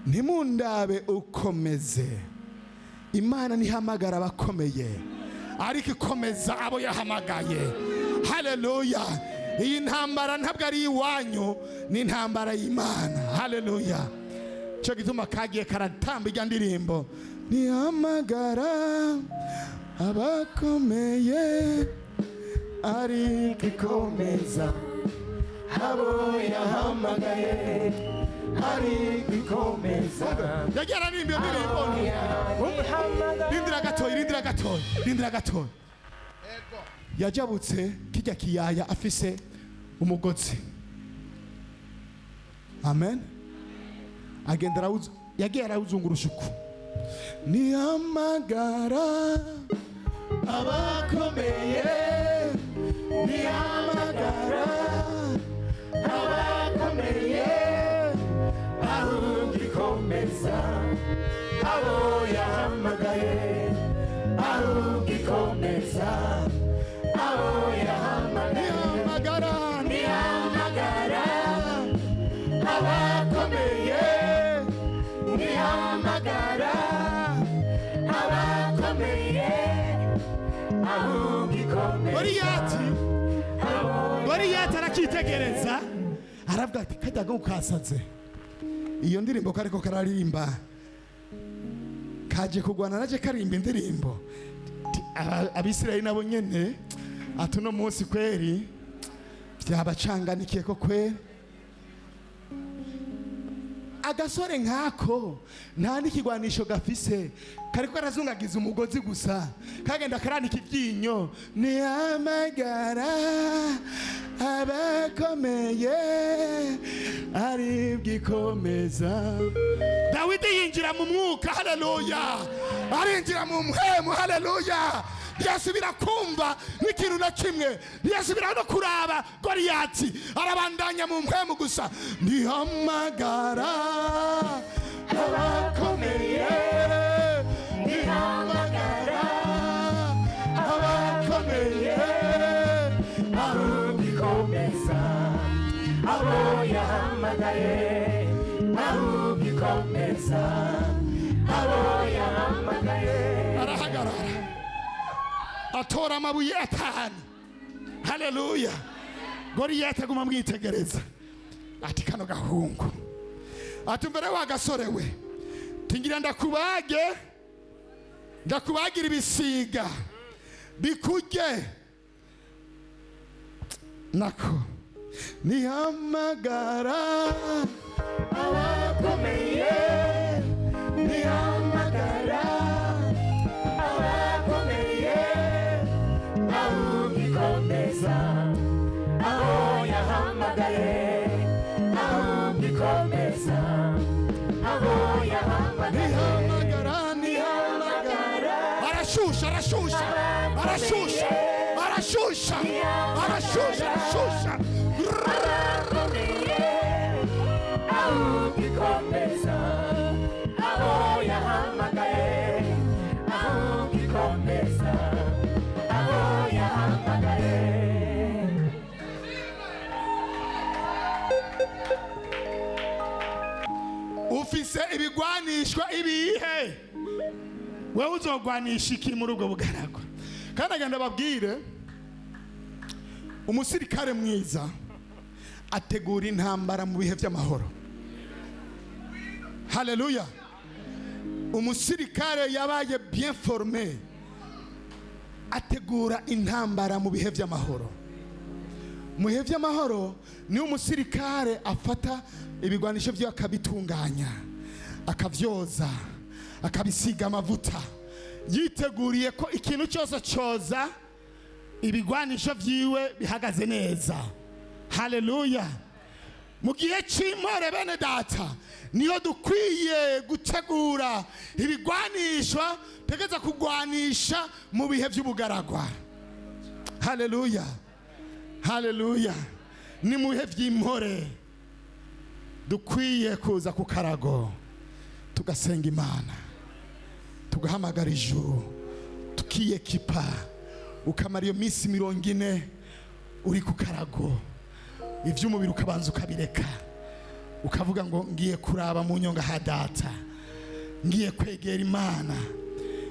"Ntimundabe ukomeze. Imana ntihamagara abakomeye, ariko ikomeza abo yahamagaye." Haleluya! Iyi ntambara ntabwo ari iwanyu, ni intambara y'Imana. Haleluya! Cyo gituma kagiye karatamba ijya ndirimbo: "Ntihamagara abakomeye, ariko Ikomeza abo yahamagaye, ariko ikomeza. Yagiye araririmba iyo ndirimbo. Rindira gatoya, rindira gatoya, rindira gatoya. Yajabutse kijya kiyaya afise umugozi. Amen. Agenda arawuza. Yagiye arawuzungurusha uku. Nihamagara abakomeye, nihamagara abakomeye, Ahubwo ikomeza abo yahamagaye, ahubwo ikomeza abo yahamagaye. Nihamagara, nihamagara abakomeye, nihamagara abakomeye, ahubwo ikomeza. Goliyati, Goliyati arakitegereza, aravuga ati: "Kajya kasaze, iyo ndirimbo kariko kararirimba, kaje kugwana naje karimba indirimbo." Ti, Abisirayeli nabo nyene ati: "Uno munsi kweri byabacanganikiye ko kweri agasore nk'ako nta n'ikigwanisho gafise, kariko karazungagiza umugozi gusa, kagenda karanika ibyinyo. Nihamagara abakomeye, aribwo ikomeza." Dawidi yinjira mu mwuka, haleluya, arinjira mu mpwemu, haleluya. Ntiyasubira kumva n'ikintu na kimwe, ntiyasubira no kuraba Goliyati, arabandanya mu mpwemu gusa. Nihamagara abakomeye, nihamagara abakomeye, Ahubwo ikomeza abo yahamagaye, ahubwo ikomeza abo yahamagaye. Arahagarara, atora amabuye atanu, haleluya. Goliyati aguma amwitegereza, ati: "Kano gahungu." Ati: "Mbere wa gasore we, tingira ndakubage, ndakubagira ibisiga bikurye." Nako nihamagara abakomeye, nihamagara abakomeye, ahubwo ikomeza abo yahamagaye, ahubwo ikomeza abo yahamagaye. Nihamagara, nihamagara. Arashusha, arashusha, arashusha, arashusha, arashusha, arashusha. Abakomeye, ahubwo ikomeza abo yahamagaye, ahubwo ikomeza abo yahamagaye. Ufise ibigwanishwa ibihe? Wewe uzogwanisha iki muri ubwo bugaragwa? Kandi agenda babwire, umusirikare mwiza ategura intambara mu bihe by'amahoro, haleluya. Umusirikare yabaye bien formé ategura intambara mu bihe by'amahoro. Mu bihe by'amahoro niyo umusirikare afata ibigwanisho bye, akabitunganya, akabyoza, akabisiga amavuta, yiteguriye ko ikintu cyose cyoza ibigwanisho byiwe bihagaze neza, haleluya. Mu gihe cy'impore, bene data, niyo dukwiye gutegura ibigwanisho tegeza kugwanisha mu bihe by'ubugaragwa, haleluya, haleluya. Ni mu bihe by'impore dukwiye kuza ku karago, tugasenga Imana, tugahamagara ijuru, tukiyekipa. Ukamara iyo minsi 40 uri ku karago, iby'umubiri ukabanza ukabireka, ukavuga ngo: "Ngiye kuraba mu nyonga ha data, ngiye kwegera Imana,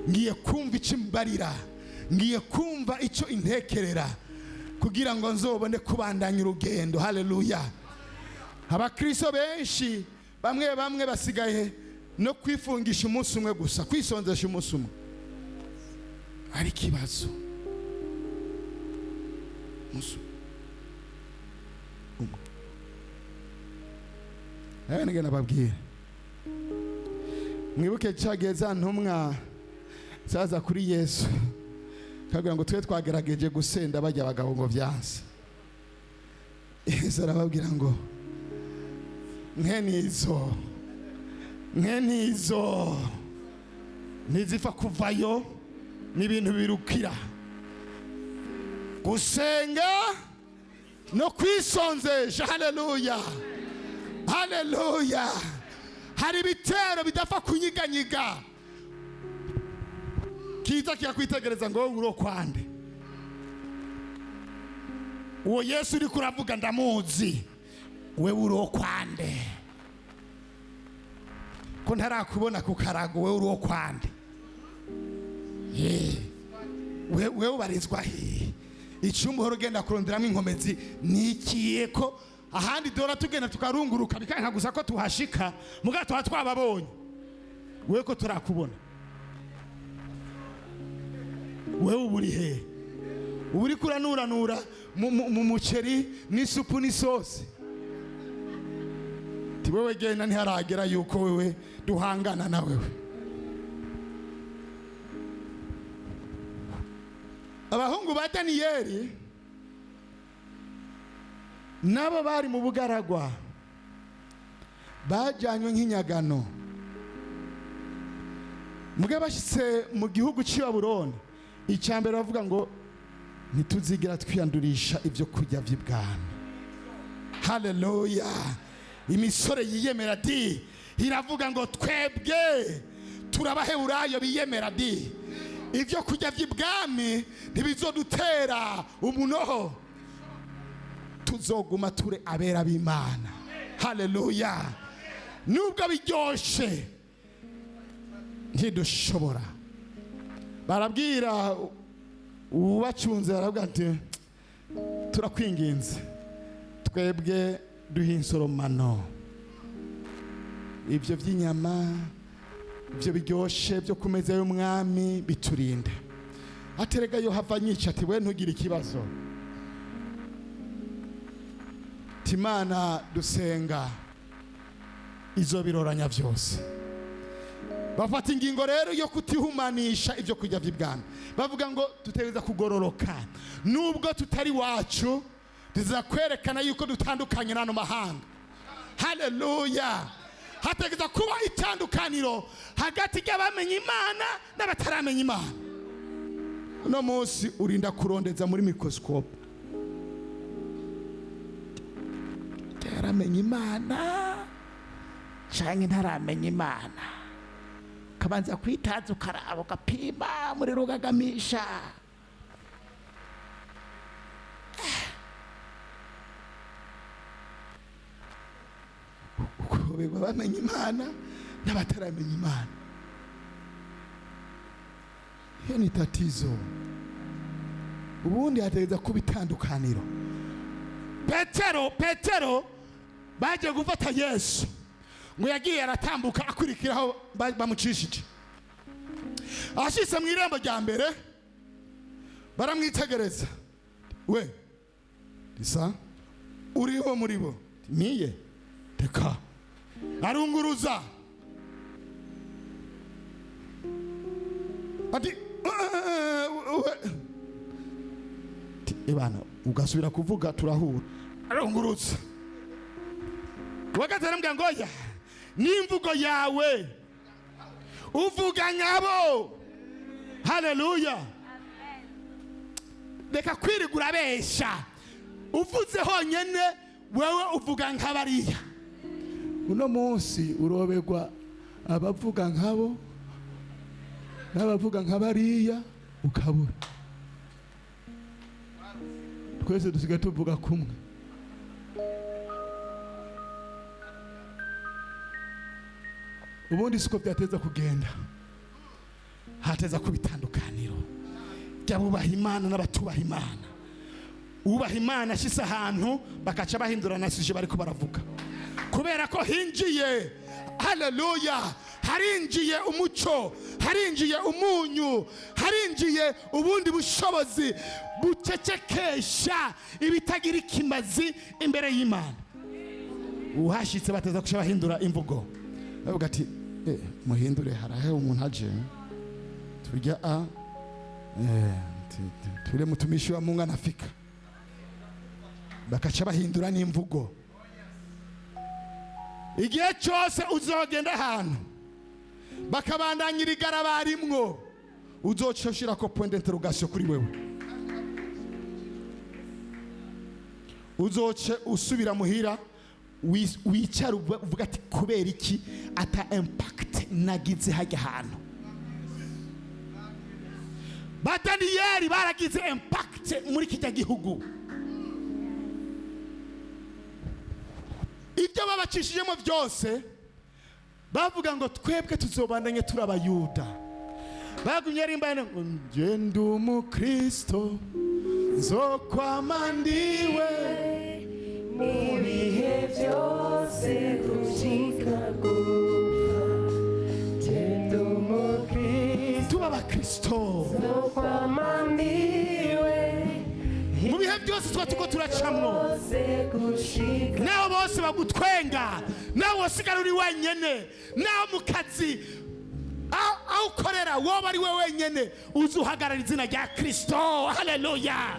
ngiye kumva icyo imbarira, ngiye kumva icyo intekerera, kugira ngo nzobone kubandanya urugendo." Haleluya. Abakristo benshi, bamwe bamwe basigaye no kwifungisha umunsi umwe gusa, kwisonzesha umunsi umwe ari ikibazo. Umunsi umwe. Nawe nigenda nababwira, mwibuke cyagihe za ntumwa zaza kuri Yesu, kagira ngo: "Twe twagerageje gusenda bajya abagabo ngo byanse." Yesu arababwira ngo: "Mwene izo Mwene izo ntizipfa kuvayo, n'ibintu birukira gusenga no kwisonzesha. Haleluya, haleluya! Hari ibitero bidapfa kunyiganyiga, kiza kikakwitegereza ngo wowe uro kwande? Uwo Yesu uri kuravuga ndamuzi, wewe uri kwande? Ko ntarakubona ku karago, wewe uri kwande? Ye, wewe ubarizwa hehe? Icumba uhora ugenda kuronderamo inkomezi nikiye ko ahandi dora tugenda tukarunguruka bikanka gusa ko tuhashika, muga tuba twababonye. Wewe ko turakubona, wewe uba uri hehe? Uba uri kuranuranura mu muceri n'isupu n'isosi. Ti wewe genda, ntiharagera yuko wewe duhangana na wewe. Abahungu ba Daniyeli nabo bari mu bugaragwa, bajyanywe nk'inyagano. Muga bashyitse mu gihugu cy'i Babuloni, icya mbere bavuga ngo ntituzigira twiyandurisha ibyo kurya by'ibwami. Haleluya! Imisore yiyemera di iravuga ngo twebwe turabaheburayo biyemera di, ibyo kurya by'ibwami ntibizodutera umunoho, tuzoguma ture abera b'Imana. Haleluya! Nubwo biryoshe ntidushobora. Barabwira uwubacunze, baravuga ati turakwinginze, twebwe duhe insoromano, ibyo by'inyama, ibyo biryoshe byo ku meza y'umwami biturinde. Aterega yo hava nyica. Ati we ntugire ikibazo. Ati Imana dusenga izo biroranya byose. Bafata ingingo rero yo kutihumanisha ibyo kurya by'ibwami. Bavuga ngo dutegereza kugororoka nubwo tutari wacu, tuza kwerekana yuko dutandukanye n'ano mahanga. Haleluya! Hategereza kuba itandukaniro hagati y'abamenye Imana n'abataramenya Imana. Uno munsi urinda kurondeza muri microscope, Yaramenye Imana canke ntaramenya Imana, ukabanza kwitaza, ukaraba, ugapima muri rugagamisha. Ukuberwa bamenya Imana n'abataramenya Imana, iyo ni tatizo. Ubundi hategereza kuba itandukaniro. Petero bagiye gufata Yesu, ngo yagiye aratambuka akurikiraho bamucishije. Ashitse mu irembo rya mbere baramwitegereza. We risa uriho muri bo miye teka arunguruza ati "We." Ati, ebana ugasubira kuvuga turahura. Arungurutsa uwa gatatu, aramubwira ngo oya, n'imvugo yawe uvuga nkabo. Haleluya! Reka kwirigura abesha, uvuze honyine wewe uvuga nk'abariya. Uno munsi uroberwa abavuga nkabo n'abavuga nk'abariya, ukabura. Twese dusigaye tuvuga kumwe. Ubundi siko byateza kugenda. Hateza kuba itandukaniro ry'abubaha Imana n'abatubaha Imana. Ubaha Imana ashyize ahantu bakaca bahindura na sujet bariko baravuga, kubera ko hinjiye, haleluya, harinjiye umuco, harinjiye umunyu, harinjiye ubundi bushobozi bucecekesha ibitagira ikimazi imbere y'Imana. Uhashyitse bateza kuca bahindura imvugo, bavuga ati muhindure, harahe umuntu aje turya a tule mtumishi wa Mungu anafika. Bakaca bahindura n'imvugo. Igihe cyose uzogenda ahantu Bakabandanya irigara barimwo, uzoca ushirako point d'interrogation kuri wewe. Uzoce usubira muhira, wicara uvuga ati: "Kubera iki ata impact nagize hajya hantu?" Ba Daniyeli baragize impact muri kijya gihugu. Ibyo babacishijemo byose, bavuga ngo: "Twebwe tuzobandanye turi Abayuda." Bagumye ari imbana ngo: "Nje ndi Umukristo, nzokwama ndiwe ibihe byose gushika gupfa. Genda Umukristo, Tuba Abakristo nzokwama ndiwe mu bihe byose tuba turiko turacamwo. byose gushika Naho bose bagutwenga, nawe wasigara uri wenyene, naho mu kazi aho ukorera wowe ari we wenyene, uzi uhagarara izina rya Kristo. Haleluya!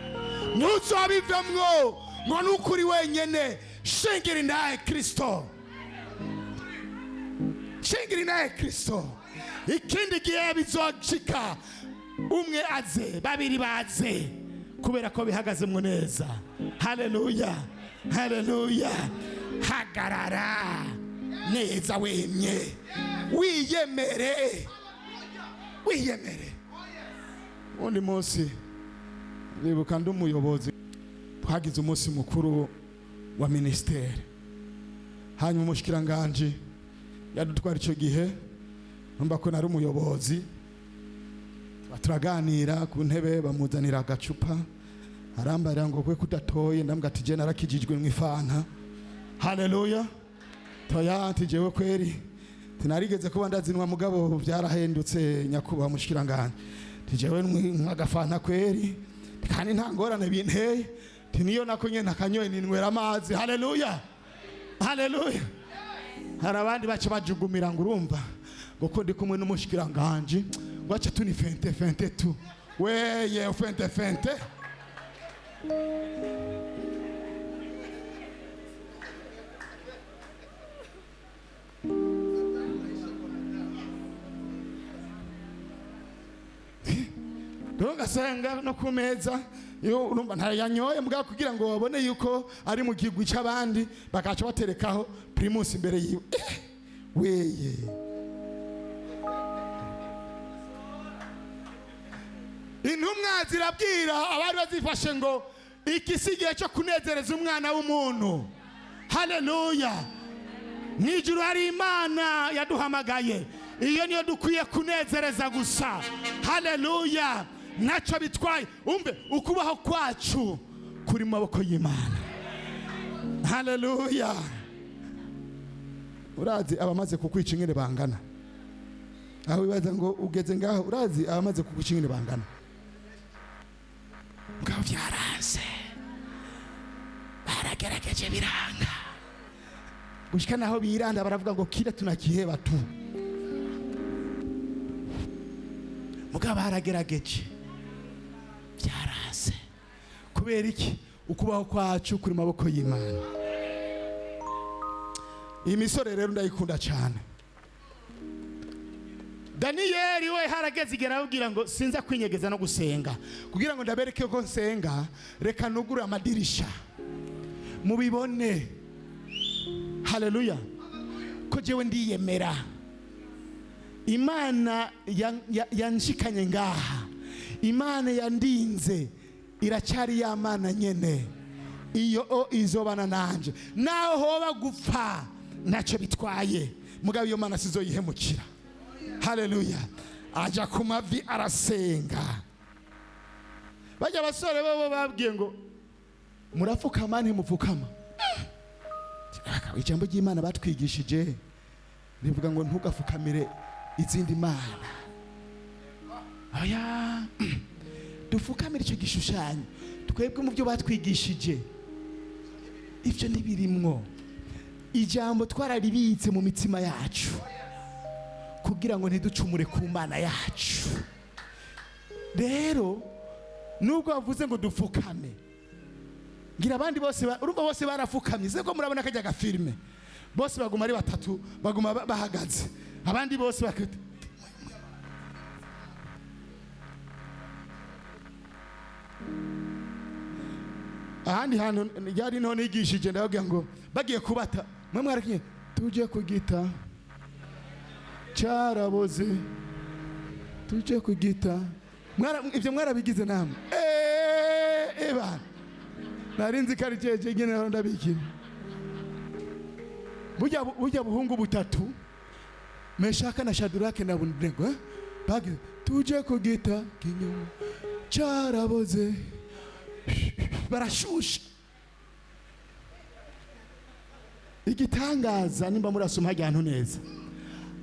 Ntuzobivemwo ngo nuko uri wenyene. Shingira indahe Kristo, shingira indahe Kristo. Ikindi gihe bizoshika, umwe aze, babiri baze, kubera ko bihagazemwo neza. Haleluya, haleluya! Hagarara neza, wemye, wiyemere, wiyemere. Undi munsi ndibuka ndi umuyobozi, twagize umunsi mukuru wa minisiteri. Hanyuma umushikiranganji yadutwara icyo gihe, numva ko nari umuyobozi, turaganira ku ntebe, bamuzanira agacupa, arambarira ngo: "Kwe kudatoye?" Ndambwira ati: "Je narakijijwe mu ifanta." Haleluya! Toya, ati: "Jewe kweri tinarigeze kuba ndazinwa, mugabo byarahendutse nyakubahwa mushikiranganje." Ati: "Jewe nywa agafanta kweri, kandi nta ngorane binteye." Ati: "Niyo nako nyene nakanyoye ninywera amazi." Haleluya, haleluya! Hari abandi baca bajugumira ngo: "Urumva ngo ko ndi kumwe n'umushikiranganje, ngo aca tuni fente fente tu." Weye, fente fente! Rero ugasanga no ku meza, iyo urumva ntayanyoye, mugabo kugira ngo babone yuko ari mu gigwi cy'abandi, bakaca baterekaho Primus imbere yiwe. Weye, intumwa zirabwira abari bazifashe ngo: "Iki si igihe cyo kunezereza umwana w'umuntu." Haleluya! Mu ijuru hari Imana yaduhamagaye, iyo niyo dukwiye kunezereza gusa. Haleluya! Ntacyo bitwaye. Umve, ukubaho kwacu kuri mu maboko y'Imana. Haleluya! Urazi abamaze kukwica ingene bangana? Aho wibaza ngo ugeze ngaho, urazi abamaze kukwica ingene bangana? Mugabo byaranze, baragerageje biranga, gushika naho biranda, baravuga ngo: "Kila tunakiheba tu." Mugabo baragerageje, byaranze. Kubera iki? Ukubaho kwacu kuri mu maboko y'Imana. Iyi misore rero ndayikunda cyane. Daniyeli we harageze igihe arababwira ngo: "Sinza kwinyegeza no gusenga. Kugira ngo ndabereke ko nsenga, reka nugure amadirisha mubibone." Haleluya! Ko jewe ndiyemera, Imana yanshikanye ngaha, Imana yandinze, iracyari ya Mana nyene iyo o izobana nanje. Naho hoba gupfa, ntacyo bitwaye, mugabo iyo Mana sizoyihemukira. Haleluya! Aja ku mavi, arasenga. Bajya abasore bo babwiye ngo: "Murapfukama, ntimupfukama?" Ijambo ry'Imana batwigishije rivuga ngo: "Ntugafukamire izindi mana." Oya, dufukamire icyo gishushanyo? Twebwe mu byo batwigishije ibyo ntibirimwo. Ijambo twararibitse mu mitima yacu kugira ngo ntiducumure ku Mana yacu. Rero nubwo bavuze ngo dupfukame, ngira abandi bose urumva bose barafukamye. Siko murabona kajya gafilime? Bose baguma ari batatu, baguma bahagaze, abandi bose bakita. Ahandi hantu ryari niho nigishije, ndababwira ngo bagiye kubata mwe mwarakinye tuje kugita cyaraboze, tuje kugita. Ibyo mwarabigize namwe. Eba nari nzi ko ari jeje nyine naho ndabikira. Burya buhungu butatu, Meshaka na Shadurake na Abednego, eh? Bagize tuje kugita kinyuma cyaraboze, barashusha. Igitangaza, nimba murasoma hajya hantu neza,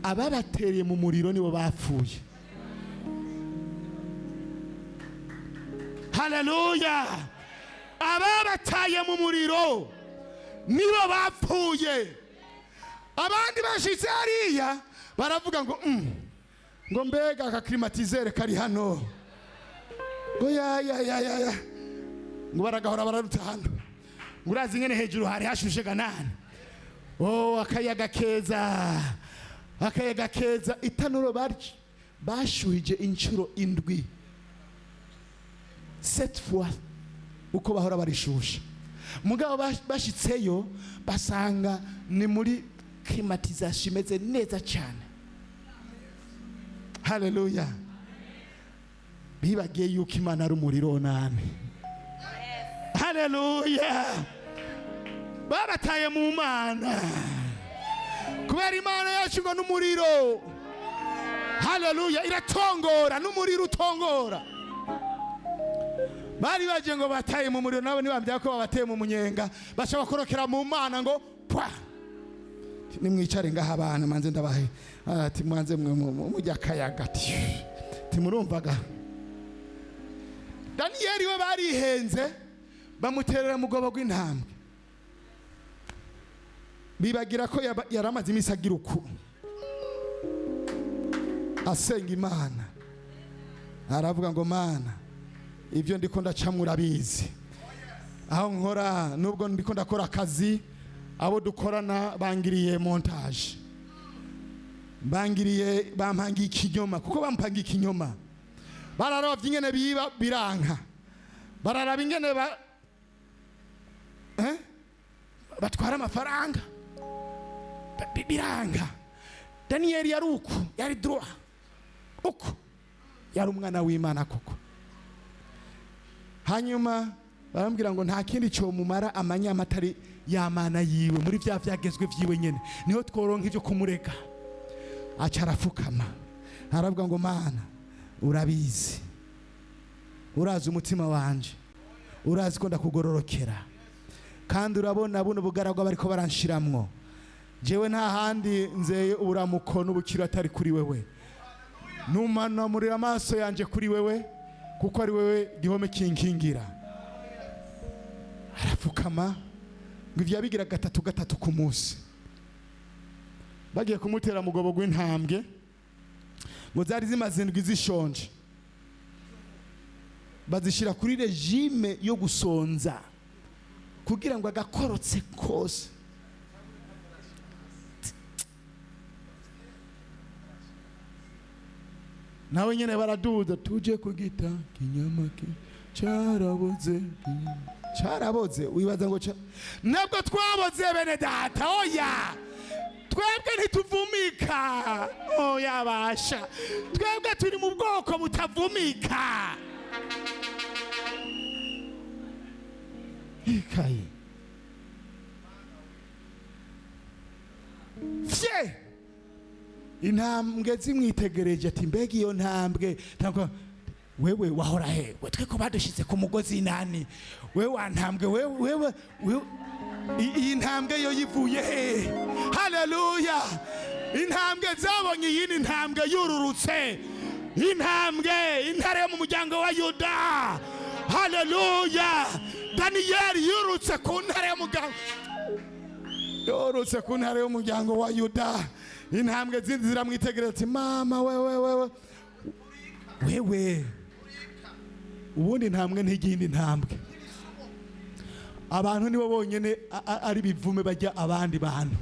ababatereye mu muriro nibo bapfuye. Haleluya! Ababataye mu muriro nibo bapfuye. Abandi bashitse hariya baravuga ngo ngo mbega aka climatiseur kari hano, ngo ya ya ya ya ya, ngo baragahora bararuta hano, ngo urazi ingene hejuru hari hashushe ganana. Oh, akayaga keza, akayaga keza. Itanuro bashuhije inshuro 7, 7 fois uko bahora barishusha. Mugabo bashitseyo basanga ni muri climatisation imeze neza cyane. Haleluya! Bibagiye yuko Imana ari umuriro nani. Haleluya! Babataye mu Mana kubera Imana yacu ngo n'umuriro. Haleluya! Iratongora, n'umuriro utongora. Bari baje ngo bataye mu muriro, nabo ntibambya ko babateye mu munyenga, baca bakorokera mu Mana ngo pwa. Nimwicare ngaha abana manze ndabahe. Ati mwanze mwe mujya akayaga, ati timurumvaga. Daniyeli we barihenze bamuterera mu gobo rw'intambwe, bibagira ko yaramaze iminsi agira uku asenga Imana, aravuga ngo Mana, ibyo ndiko ndacamwe urabizi, aho nkora nubwo ndiko ndakora akazi, abo dukorana bangiriye montage, bangiriye, bampangiye ikinyoma, kuko bampangiye ikinyoma bararovye ingene biba biranka, bararaba ingene batwara amafaranga biranka. Daniyeli yari uku, yari droit uku, yari umwana w'Imana koko. Hanyuma barambwira ngo nta kindi cyo mumara amanyama atari yamana yiwe, muri vya vyagezwe vyiwe nyene niho tworonka ivyo kumureka. Aca arafukama aravuga ngo Mana, urabizi, urazi umutima wanje, urazi ko ndakugororokera, kandi urabona buno bugaragwa bariko baranshiramwo. Jewe nta handi nzeye uburamuko n'ubukiro atari kuri wewe. Numanamurira amaso yanje kuri wewe, kuko ari wewe gihome kinkingira. Arafukama ngo ivyo yabigira gatatu gatatu ku munsi. Bagiye kumutera mugobo gw'intambwe, ngo zari zimaze indwi zishonje, bazishira kuri regime yo gusonza kugira ngo agakorotse kose. Nawe nyene baraduza tuje kugita kinyamake cyaraboze, cyaraboze. Wibaza ngo nabwo twaboze bene data? Oya, twebwe ntituvumika. Oya basha, twebwe turi mu bwoko butavumika. Ikaye fye intambwe zimwitegereje ati mbega iyo ntambwe ntabwo wewe wahora he? We twe ko badushize ku mugozi nani? Wewe wa ntambwe, wewe wewe iyi ntambwe yo yivuye he? Haleluya! Intambwe zabonye iyindi ntambwe yururutse, intambwe intare yo mu muryango wa Yuda. Haleluya! Daniyeli yurutse ku ntare y'umuryango, yorutse ku ntare y'umuryango wa Yuda. Intambwe zindi ziramwitegereza ati mama wewe wewe wewe. Ubundi ntambwe ntigindi ntambwe. Abantu nibo bonyene ari bivume bajya abandi bantu.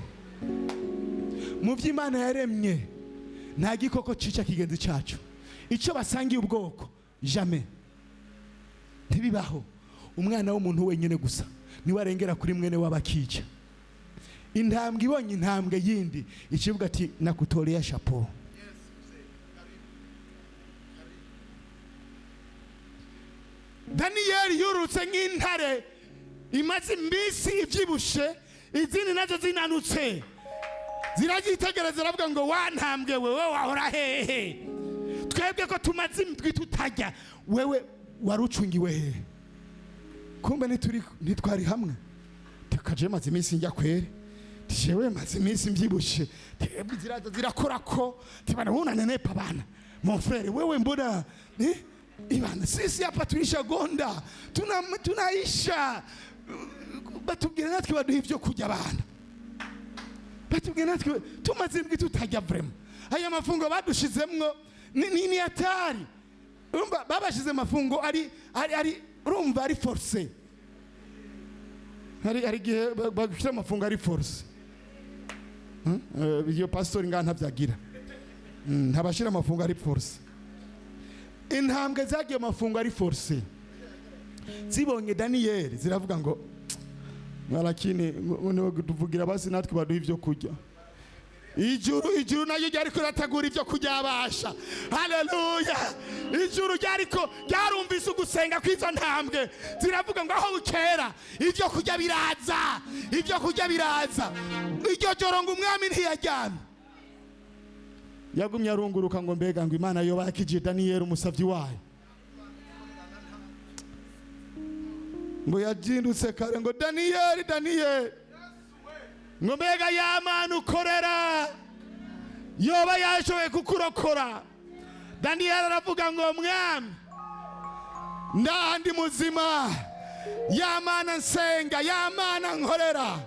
Mu vy'Imana yaremye nta gikoko cica kigenzi cacu. Ico basangiye ubwoko jamais ntibibaho. Umwana w'umuntu wenyine gusa niwe arengera kuri mwene w'abakica. Intambwe ibonye intambwe yindi ikivuga ati nakutoreye chapeau. Daniyeli yurutse nk'intare imaze iminsi ibyibushe, izindi nazo zinanutse, ziraryitegereza, ziravuga ngo: "Wa ntambwe wewe, wahora hehe? Twebwe ko tumaze indwi tutarya, wewe wari ucungiwe hehe?" Kumbe ntitwari hamwe. Tukaje maze iminsi njya kwere, jewe maze iminsi mbyibushe, twebwe ziraza zirakora ko tibana unanenepa bana. Mon frère, wewe mbona, eh? Ibana sisi hapa tulishagonda, tunaisha, batubwira natwe baduha ibyo kurya bana, batubwira natwe tumaze indwi tutarya. Vraiment, aya mafungo badushizemwo ni hatari. Urumva babashize amafungo ari urumva ari forcé. Hari igihe bagushyira amafungo ari forcé. Iyo pastori ngaha ntabyagira. Ntabashyira amafungo ari forcé. Intambwe zagiye amafungo ari forcé, zibonye Daniyeli ziravuga ngo: "Lakini tuvugira basi natwe baduha ibyo kurya." Ijuru naryo ryariko rirategura ibyo kurya abasha. Haleluya! Ijuru ryariko ryarumvise ugusenga kw'izo ntambwe, ziravuga ngo: "Aho bukera ibyo kurya biraza, ibyo kurya biraza." Iryo joro ngo umwami ntiyaryamye, yagumye arunguruka ngo: "Mbega ngo Imana yoba yakijije Daniyeli umusavyi wayo?" Ngo yazindutse kare ngo: "Daniyeli, Daniyeli," ngo: "mbega ya Mana ukorera yoba yashoboye kukurokora?" Daniyeli aravuga ngo: "Mwami, ndaha ndi muzima, ya Mana nsenga, ya Mana nkorera,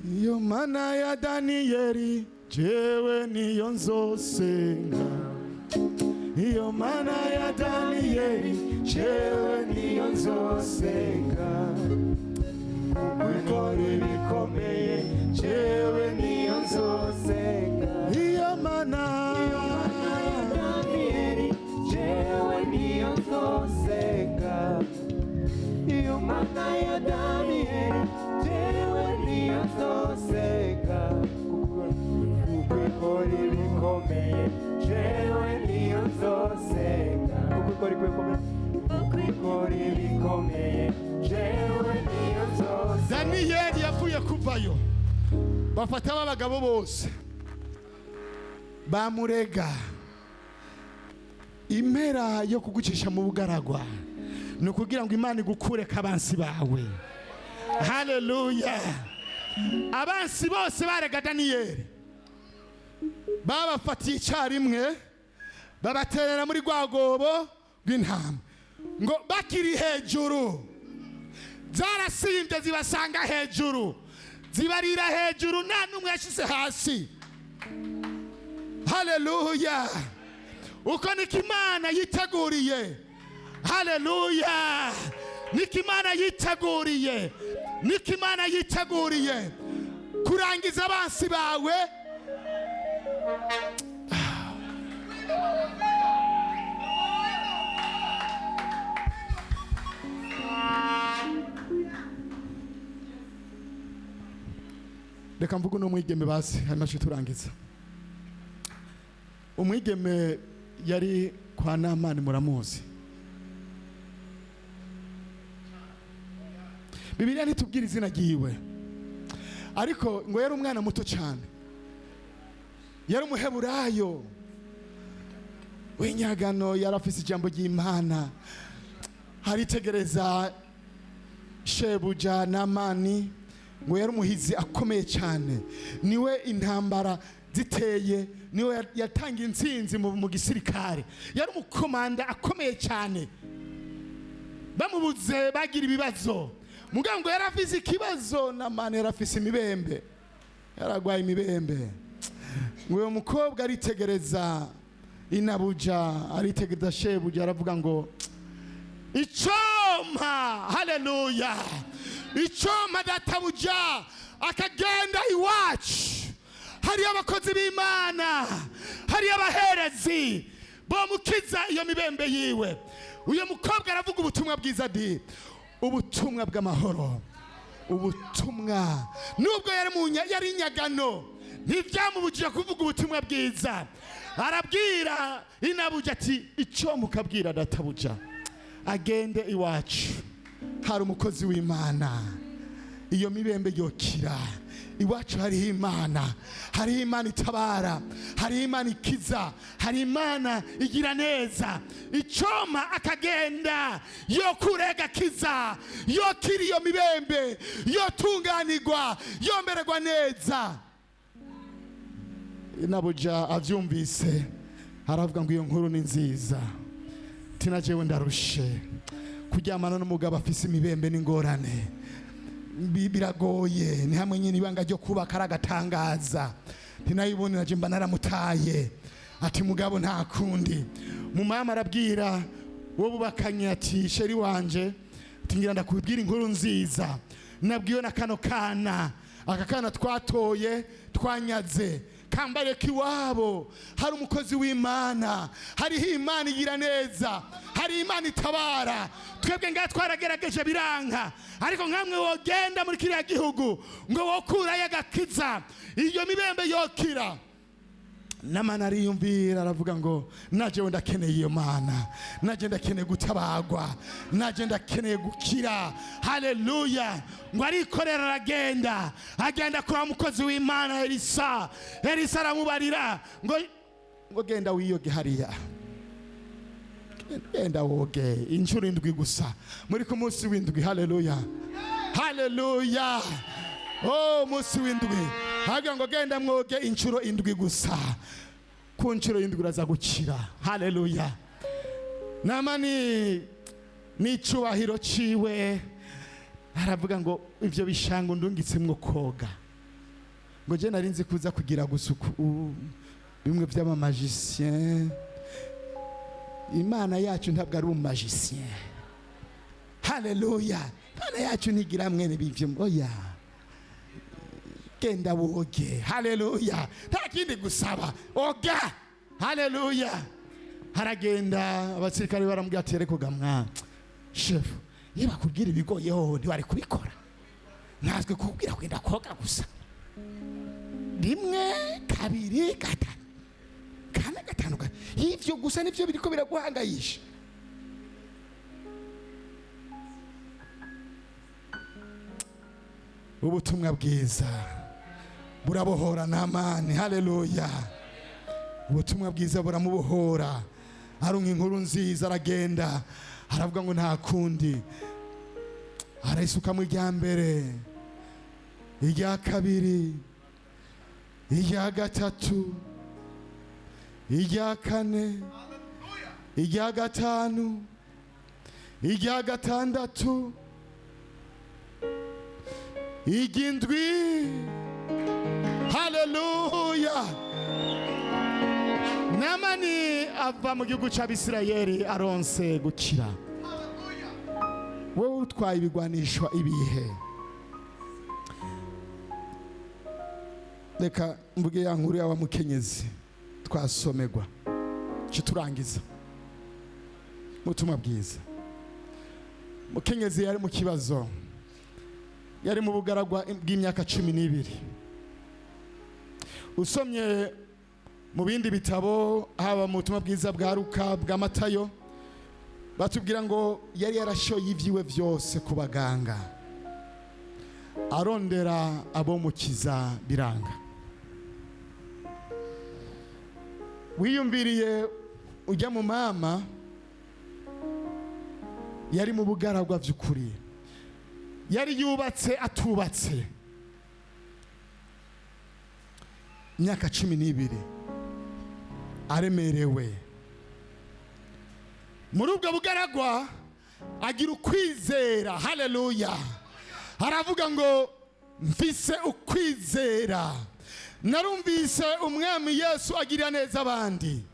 iyo Mana ya Daniyeli, jewe niyo nzosenga. Iyo Mana ya Daniyeli, jewe niyo nzosenga, Ikora ibikomeye, jewe niyo nzosenga. Iyo Mana Daniyeli, jewe niyo nzosenga. Iyo Mana ya Daniyeli, jewe niyo nzosenga, kuko ikora ibikomeye, jewe niyo nzosenga, kuko ikora ibikomeye, kuko ikora ibikomeye, jewe niyo nzosenga." Daniyeli yavuye kuvayo, bafata abagabo bose bamurega. Impera yo kugucisha mu bugaragwa ni ukugira ngo Imana igukure abansi bawe. Haleluya! Abansi bose barega Daniyeli babafatiye icyarimwe, babaterera muri rwagobo rw'intama. Ngo bakiri hejuru zarasimbye zibasanga hejuru, zibarira hejuru, nta n'umwe yashyize hasi. Haleluya! Uko niko Imana yiteguriye. Haleluya! Niko Imana yiteguriye, niko Imana yiteguriye kurangiza abansi bawe. Reka mvuge uno mwigeme basi, hanyuma tuce turangiza. Umwigeme yari kwa Namani muramuzi. Bibiliya ntitubwira izina ryiwe, ariko ngo yari umwana muto cyane, yari umuheburayo w'inyagano, yari afise ijambo ry'Imana. Haritegereza shebuja Namani, ngo yari umuhizi akomeye cyane, niwe intambara ziteye niwe yatanga intsinzi mu gisirikare, yari umukomanda akomeye cyane, bamubuze bagira ibibazo. Mugabo ngo yari afise ikibazo, Namani yari afise imibembe, yaragwaye imibembe. Ngo uyu mukobwa aritegereza inabuja, aritegereza shebuja, aravuga ngo: "Icompa, haleluya, icompa databuja akagenda iwacu, hariyo abakozi b'Imana, hariyo abaherezi bomukiza iyo mibembe yiwe." Uyu mukobwa aravuga ubutumwa bwiza, di ubutumwa bw'amahoro, ubutumwa. Nubwo yari mu yari inyagano, ntibyamubujije kuvuga ubutumwa bwiza. Arabwira inabuja ati: "Icyo mukabwira databuja, agende iwacu, hari umukozi w'Imana, iyo mibembe yokira. Iwacu hariho Imana, hariho Imana itabara, hariho Imana ikiza, hari Imana igira neza. Icoma akagenda, yokurega akiza, yokira iyo mibembe, yotunganirwa, yomererwa neza." Nabuja abyumvise aravuga ngo: "Iyo nkuru ni nziza." Tina jewe ndarushe kuryamana n'umugabo afise imibembe n'ingorane. Biragoye, ni hamwe nyine ibanga ryo kubaka ari agatangaza. Ntinayibone naje mba naramutaye. Ati: "Mugabo nta kundi." Mu mama arabwira uwo bubakanye ati: "Chéri wanje," ati, "ngira ndakubwira inkuru nziza. Nabwiwe na kano kana, aka kana twatoye twanyaze, kambare ko iwabo hari umukozi w'Imana, hariho Imana igira neza, hari Imana itabara. Twebwe ngaha twaragerageje biranka, ariko nkamwe wogenda muri kiriya gihugu ngo wokurayo agakiza, iyo mibembe yokira." Namana ariyumvira, aravuga ngo: "Naje ndakeneye iyo Mana, naje ndakeneye gutabagwa, naje ndakeneye gukira." Haleluya! Ngo arikorera aragenda, agenda kuri wa mukozi w'Imana Elisa. Elisa aramubarira ngo: "Genda wiyoge hariya, genda woge inshuro indwi gusa muri ku munsi w'indwi." Haleluya, haleluya! Oh, umunsi w'indwi hagira ngo: "Genda mwoge inshuro indwi gusa, ku nshuro y'indwi uraza gukira." Haleluya! Namani n'icubahiro ciwe aravuga ngo: "Ivyo bishanga ndungitsemwo koga, ngo je nari nzi kuza kugira gusuku bimwe vy'amamagicien. Imana yacu ntabwo ari umumagicien. Haleluya! Imana yacu ntigira mwene bivyo. Oya, genda woge." Haleluya! Nta kindi gusaba, oga. Haleluya! Haragenda, abasirikare baramubwira ati: "Ariko gamwa shefu, iyo bakubwira ibigoyeho ntiwari kubikora. Natwe kukubwira kugenda koga gusa rimwe, kabiri, gatatu, kane, gatanu, ivyo gusa nivyo biriko biraguhangayisha." Ubutumwa bwiza burabohora Namani. Haleluya! Ubutumwa bwiza buramubohora. Arunka inkuru nziza, aragenda, aravuga ngo nta kundi. Arayisukamo irya mbere, irya kabiri, irya gatatu, irya kane, irya gatanu, irya gatandatu, iry'indwi. Haleluya! Namani ava mu gihugu cy'Abisirayeli aronse gukira. Wowe utwaye ibigwanishwa ibihe? Reka mvuge ya nkuru y'aba mukenyezi twasomerwa turangiza ubutumwa bwiza. Mukenyezi yari mu kibazo, yari mu bugaragwa bw'imyaka 12. Usomye mu bindi bitabo, haba mu butumwa bwiza bwa Luka, bwa Matayo, batubwira ngo yari yarashoye ibyiwe byose ku baganga, arondera abomukiza biranga. Wiyumviriye ujya mu mama yari mu bugaragwa by'ukuri, yari yubatse atubatse imyaka 12, aremerewe muri ubwo bugaragwa, agira ukwizera. Haleluya! Aravuga ngo: "Mfise ukwizera, narumvise Umwami Yesu agirira neza abandi,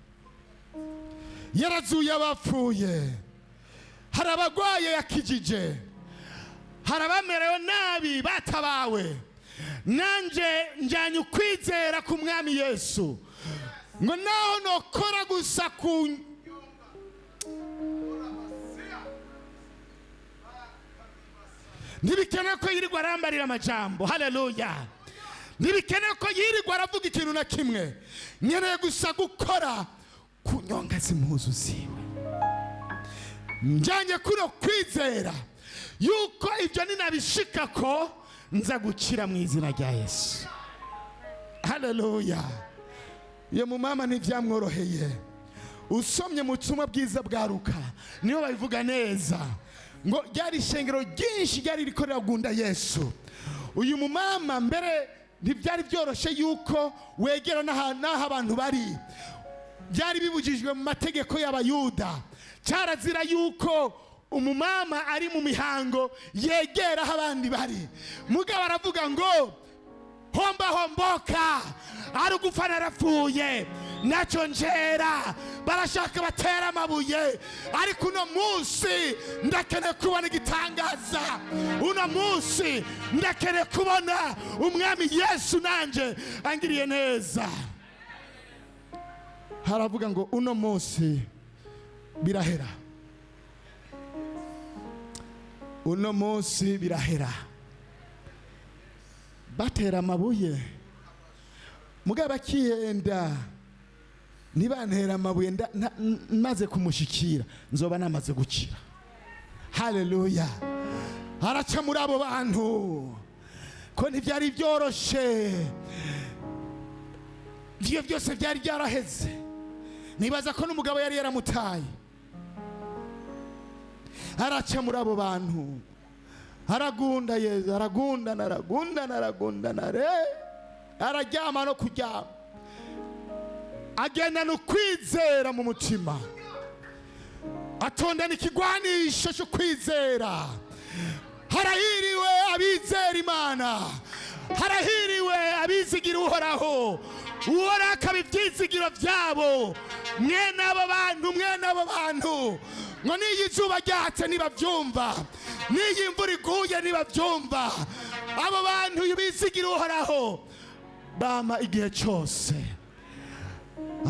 yarazuye abapfuye, hari abagwaye yakijije, hari abamerewe nabi batabawe. Nanje njyanye ukwizera ku Mwami Yesu ngo naho nokora gusa ku Ntibikenewe ko yirirwa arambarira amajambo. Haleluya! Ntibikenewe ko yirirwa aravuga ikintu na kimwe. Nkeneye gusa gukora ku nyonga z'impuzu ziwe, njyanye kuno kwizera yuko ibyo ninabishika ko nza gukira mu izina rya Yesu. Haleluya! Iyo mumama ntibyamworoheye. Usomye mu butumwa bwiza bwa Luka niho babivuga neza, ngo ryari ishengero ryinshi ryari riko riragunda Yesu. Uyu mumama mbere ntibyari byoroshye yuko wegera n'aho abantu bari. Byari bibujijwe mu mategeko y'Abayuda, cyarazira yuko umumama ari mu mihango yegera aho abandi bari. Mugabo aravuga ngo: "Homba homboka, ari ugupfa narapfuye, nacyo njera barashaka batera amabuye, ariko uno munsi ndakeneye kubona igitangaza. Uno munsi ndakeneye kubona Umwami Yesu nanjye angiriye neza." Haravuga ngo: "Uno munsi birahera, uno munsi birahera." Batera amabuye, mugabo akihenda: "Ntibantera amabuye, maze kumushikira nzoba namaze gukira." Haleluya! Araca muri abo bantu, ko ntibyari byoroshe. Ibyo byose byari byaraheze. Nibaza ko n'umugabo yari yaramutaye. Araca muri abo bantu, aragunda Yezu, aragundana, aragundana, aragundana re, araryama no kuryama, agendana ukwizera mu mutima, atondana ikigwanisho cyo kwizera. Harahiriwe abizera Imana, harahiriwe abizigira Uhoraho, Uhoraho akaba ibyizigiro byabo. Mwene abo bantu, mwene abo bantu, ngo n'iyo izuba ryatse ntibabyumva, n'iyo imvura iguye ntibabyumva. Abo bantu bizigira Uhoraho bama igihe cyose.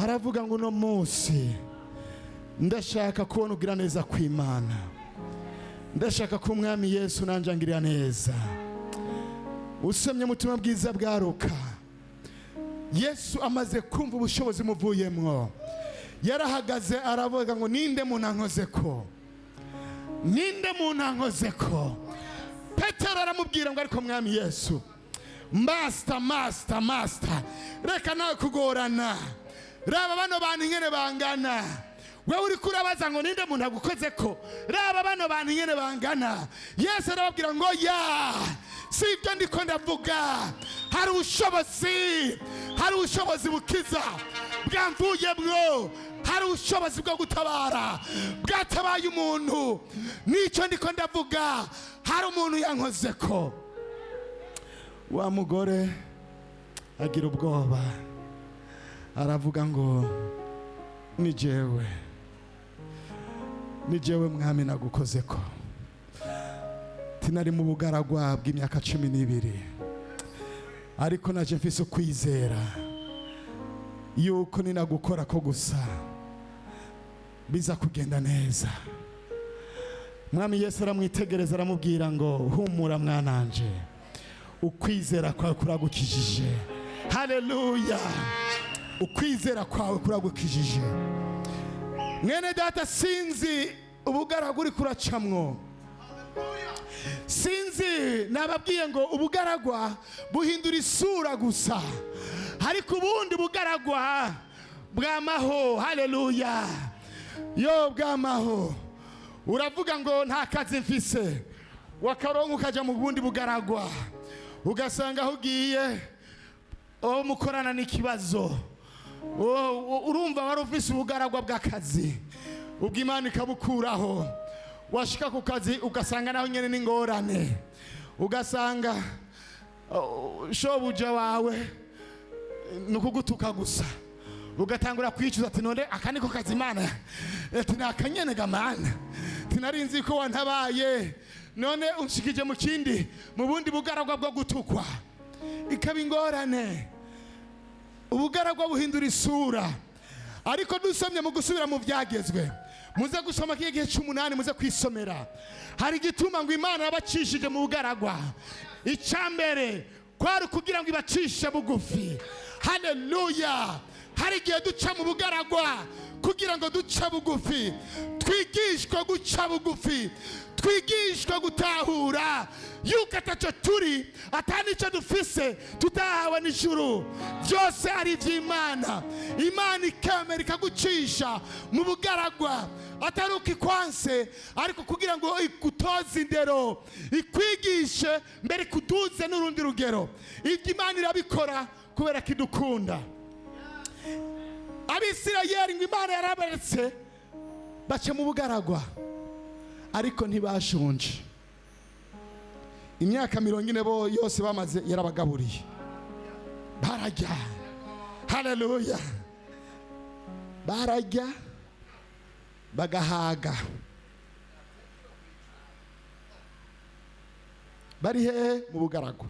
Aravuga ngo: "Uno munsi ndashaka kubona ugira neza kw'Imana, ndashaka ko Umwami Yesu nanjye angirira neza." Usomye mu butumwa bwiza bwa Luka, Yesu amaze kumva ubushobozi muvuyemwo, yarahagaze aravuga ngo: "Ninde muntu ankoze ko? Ninde muntu ankoze ko?" Petero aramubwira ngo: "Ariko Mwami Yesu, master, master, master, reka nawe kugorana. Raba bano bantu ingene bangana. Wewe uriko urabaza ngo ninde muntu agukoze ko? Raba bano bantu ingene bangana." Yesu arababwira ngo: "Ya, si ibyo ndiko ndavuga. Hari ubushobozi, hari ubushobozi bukiza bwamvuyemwo, hari ubushobozi bwo gutabara bwatabaye umuntu. Nicyo ndiko ndavuga. Hari umuntu yankoze ko." Wa mugore agira ubwoba, aravuga ngo: "Ni jewe, ni jewe Mwami, nagukoze ko. Tinari mu bugaragwa bw'imyaka 12, ariko naje mfise ukwizera yuko ninagukora ko gusa biza kugenda neza." Mwami Yesu aramwitegereza, aramubwira ngo: "Humura mwananje, ukwizera kwawe kuragukijije." Haleluya! Ukwizera kwawe kuragukijije. Mwene data, sinzi ubugaragu uri kuracamwo, sinzi. Nababwiye ngo ubugaragwa buhindura isura gusa, ariko ubundi bugaragwa bwamaho. Haleluya! Yo, bwamaho. Uravuga ngo nta kazi mfise, wakaronka ukajya mu bundi bugaragwa, ugasanga aho ugiye uwo mukorana n'ikibazo. Urumva wari ufise ubugaragwa bw'akazi, ubwo Imana ikabukuraho. Washika ku kazi ugasanga naho nyene n'ingorane, ugasanga shobuja wawe ni ukugutuka gusa, ugatangura kwicuza ati: "None aka niko kazi Imana?" Ati: "Ni akanyene gamana, tinari ko wantabaye, none unshikije mu kindi, mu bundi bugaragwa bwo gutukwa." Ikaba ingorane. Ubugaragwa buhindura isura. Ariko dusomye mu gusubira mu byagezwe Muze gusoma k'igihe gihe cy'umunani, muze kwisomera. Hari igituma ngo Imana yabacishije mu bugaragwa. Icya mbere kwari ukugira ngo ibacishe bugufi. Haleluya! Hari igihe duca mu bugaragwa kugira ngo duce bugufi, twigishwe guca bugufi, twigishwe gutahura yuko atacyo turi, ata n'icyo dufise tutahawe n'ijuru, byose ari iby'Imana. Imana ikemera ikagucisha mu bugaragwa, atari uko ikwanse, ariko kugira ngo igutoze indero, ikwigishe mbere, ikuduze n'urundi rugero. Ibyo Imana irabikora kubera ko idukunda. Abisirayeli ngo Imana yarabaretse baca mu bugaragwa, ariko ntibashonje. Imyaka 40 bo yose bamaze yarabagaburiye, bararya. Haleluya! Bararya bagahaga. Bari hehe? Mu bugaragwa.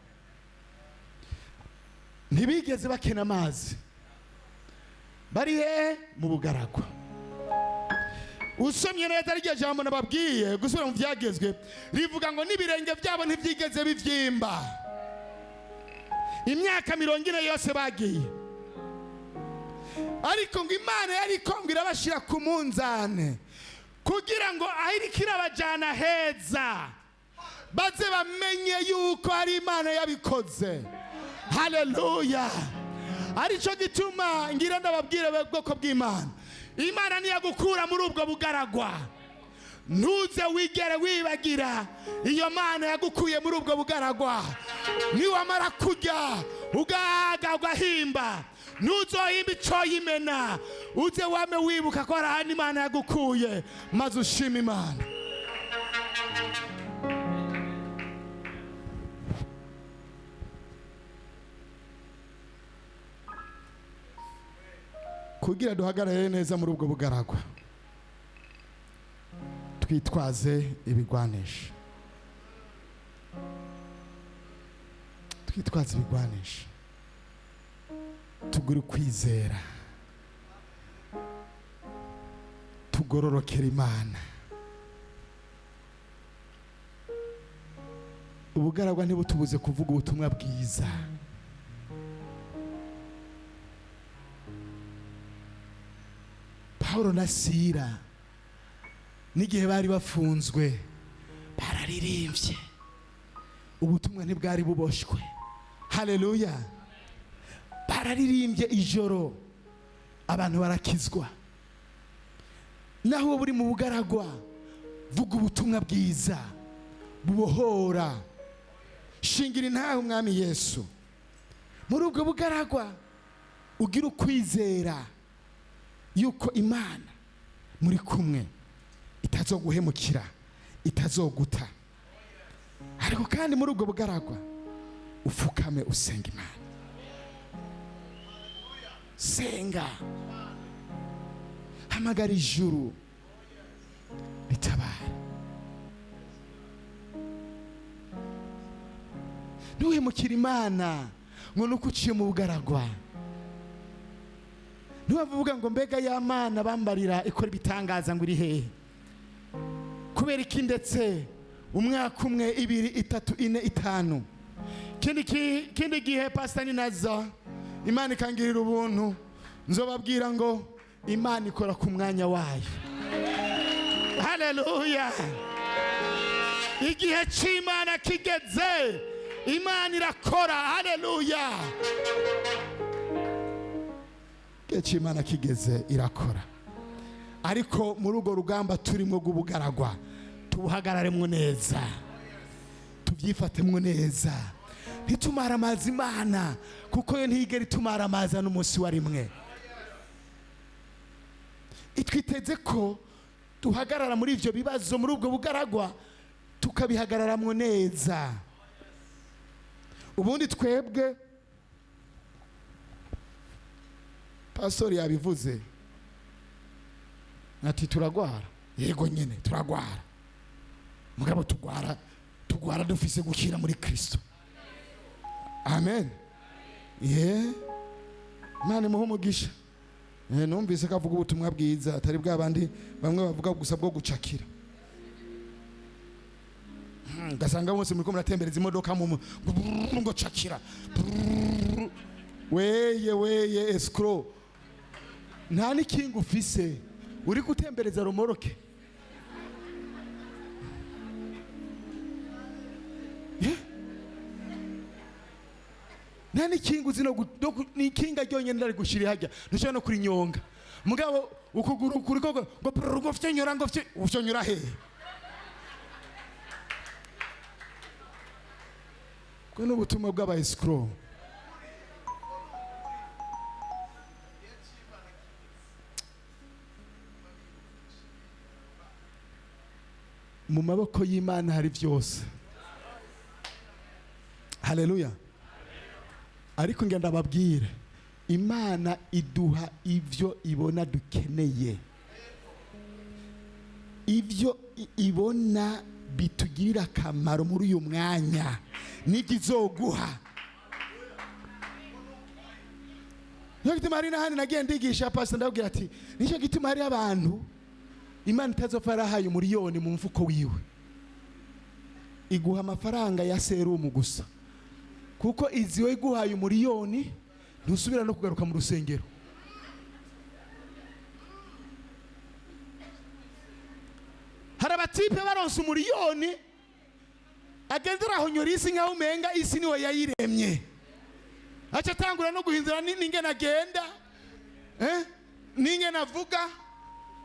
Ntibigeze bakena amazi. Bari hehe? Mu bugaragwa. Usomye neza rya jambo nababwiye gusubira mu Byagezwe, rivuga ngo n'ibirenge byabo ntibyigeze bibyimba imyaka 40 yose bagiye. Ariko ngo Imana yari ngo irabashyira ku munzane kugira ngo aho iriko irabajyana heza baze bamenye yuko ari Imana yabikoze. Haleluya! Aricyo gituma ngira ndababwire, bwoko bw'Imana, Imana niyagukura muri ubwo bugaragwa, ntuze wigere wibagira iyo Mana yagukuye muri ubwo bugaragwa. Niwamara kurya ugahaga ugahimba, ntuzohimba icyo yimena, uze wame wibuka ko hari ahandi Imana yagukuye, maze ushima Imana. Kugira duhagarare neza muri ubwo bugaragwa, twitwaze ibigwanisho, twitwaze ibigwanisho, tugure ukwizera, tugororokera Imana. Ubugaragwa ntibutubuze kuvuga ubutumwa bwiza. Paulo na Sira n'igihe bari bafunzwe bararirimbye, ubutumwa ntibwari buboshwe. Haleluya! Bararirimbye ijoro, abantu barakizwa. Naho buri mu bugaragwa, vuga ubutumwa bwiza bubohora, shingira intahe Umwami Yesu. Muri ubwo bugaragwa ugira ukwizera yuko Imana muri kumwe, itazoguhemukira, itazoguta. Ariko kandi muri ubwo bugaragwa ufukame usenga Imana. Senga, hamagara ijuru ritabara. Ntuhemukire Imana ngo nuko uciye mu bugaragwa. Ntibavuga ngo mbega ya Mana bambarira ikora ibitangaza ngo iri hehe? Kubera iki? Ndetse umwaka umwe, 2, 3, 4, 5. Kindi gihe pastor ninaza, Imana ikangirira ubuntu, nzobabwira ngo Imana ikora ku mwanya wayo. Haleluya! Igihe cy'Imana kigeze, Imana irakora. Haleluya! Igihe cy'Imana kigeze irakora. Ariko muri urwo rugamba turimo rw'ubugaragwa, tubuhagararemwo neza, tubyifatemwo neza, ntitumare amazi Imana, kuko yo ntiyigera itumara amazi n'umunsi wa rimwe. Itwiteze ko duhagarara muri ibyo bibazo, muri ubwo bugaragwa, tukabihagararamwo neza. Ubundi twebwe, pastori yabivuze ati turagwara. Yego nyene turagwara, mugabo tugwara dufise gukira muri Kristo. Amen. Ye, Imana imuhe umugisha. Numvise ko avuga ubutumwa bwiza, atari bwa bandi bamwe bavuga gusa bwo gucakira. Ugasanga bose muriko muratembereza imodoka mu ngo cakira weye weye, escroc, nta n'ikinga ufise, uri gutembereza remorque. Nta n'ikinga uzi n'ikinga ryonyine ndari gushira hajya, ntushobora no kurinyonga, mugabo ukuguru kuriko ngo brrr, ngo fyonyora, ngo ufyonyora hehe? Ubwo ni ubutumwa bw'aba escroc. Mu maboko y'Imana hari byose, haleluya. Ariko ngenda ndababwire, Imana iduha ibyo ibona dukeneye, ibyo ibona bitugirira akamaro muri uyu mwanya nibyo izoguha. Nicyo gituma hari n'ahandi nagiye ndigisha pastor, ndababwira ati nicyo gituma hari abantu Imana itazopfa yarahaye umuriyoni mu mfuko wiwe, iguha amafaranga ya serumu gusa, kuko izi we iguhaye umuriyoni ntusubira no kugaruka mu rusengero. Hari abatipe baronse umuriyoni, agendera ahonyora isi nkaho umenga isi niwe yayiremye, aca atangura no guhindura n'ingene agenda, n'ingene avuga,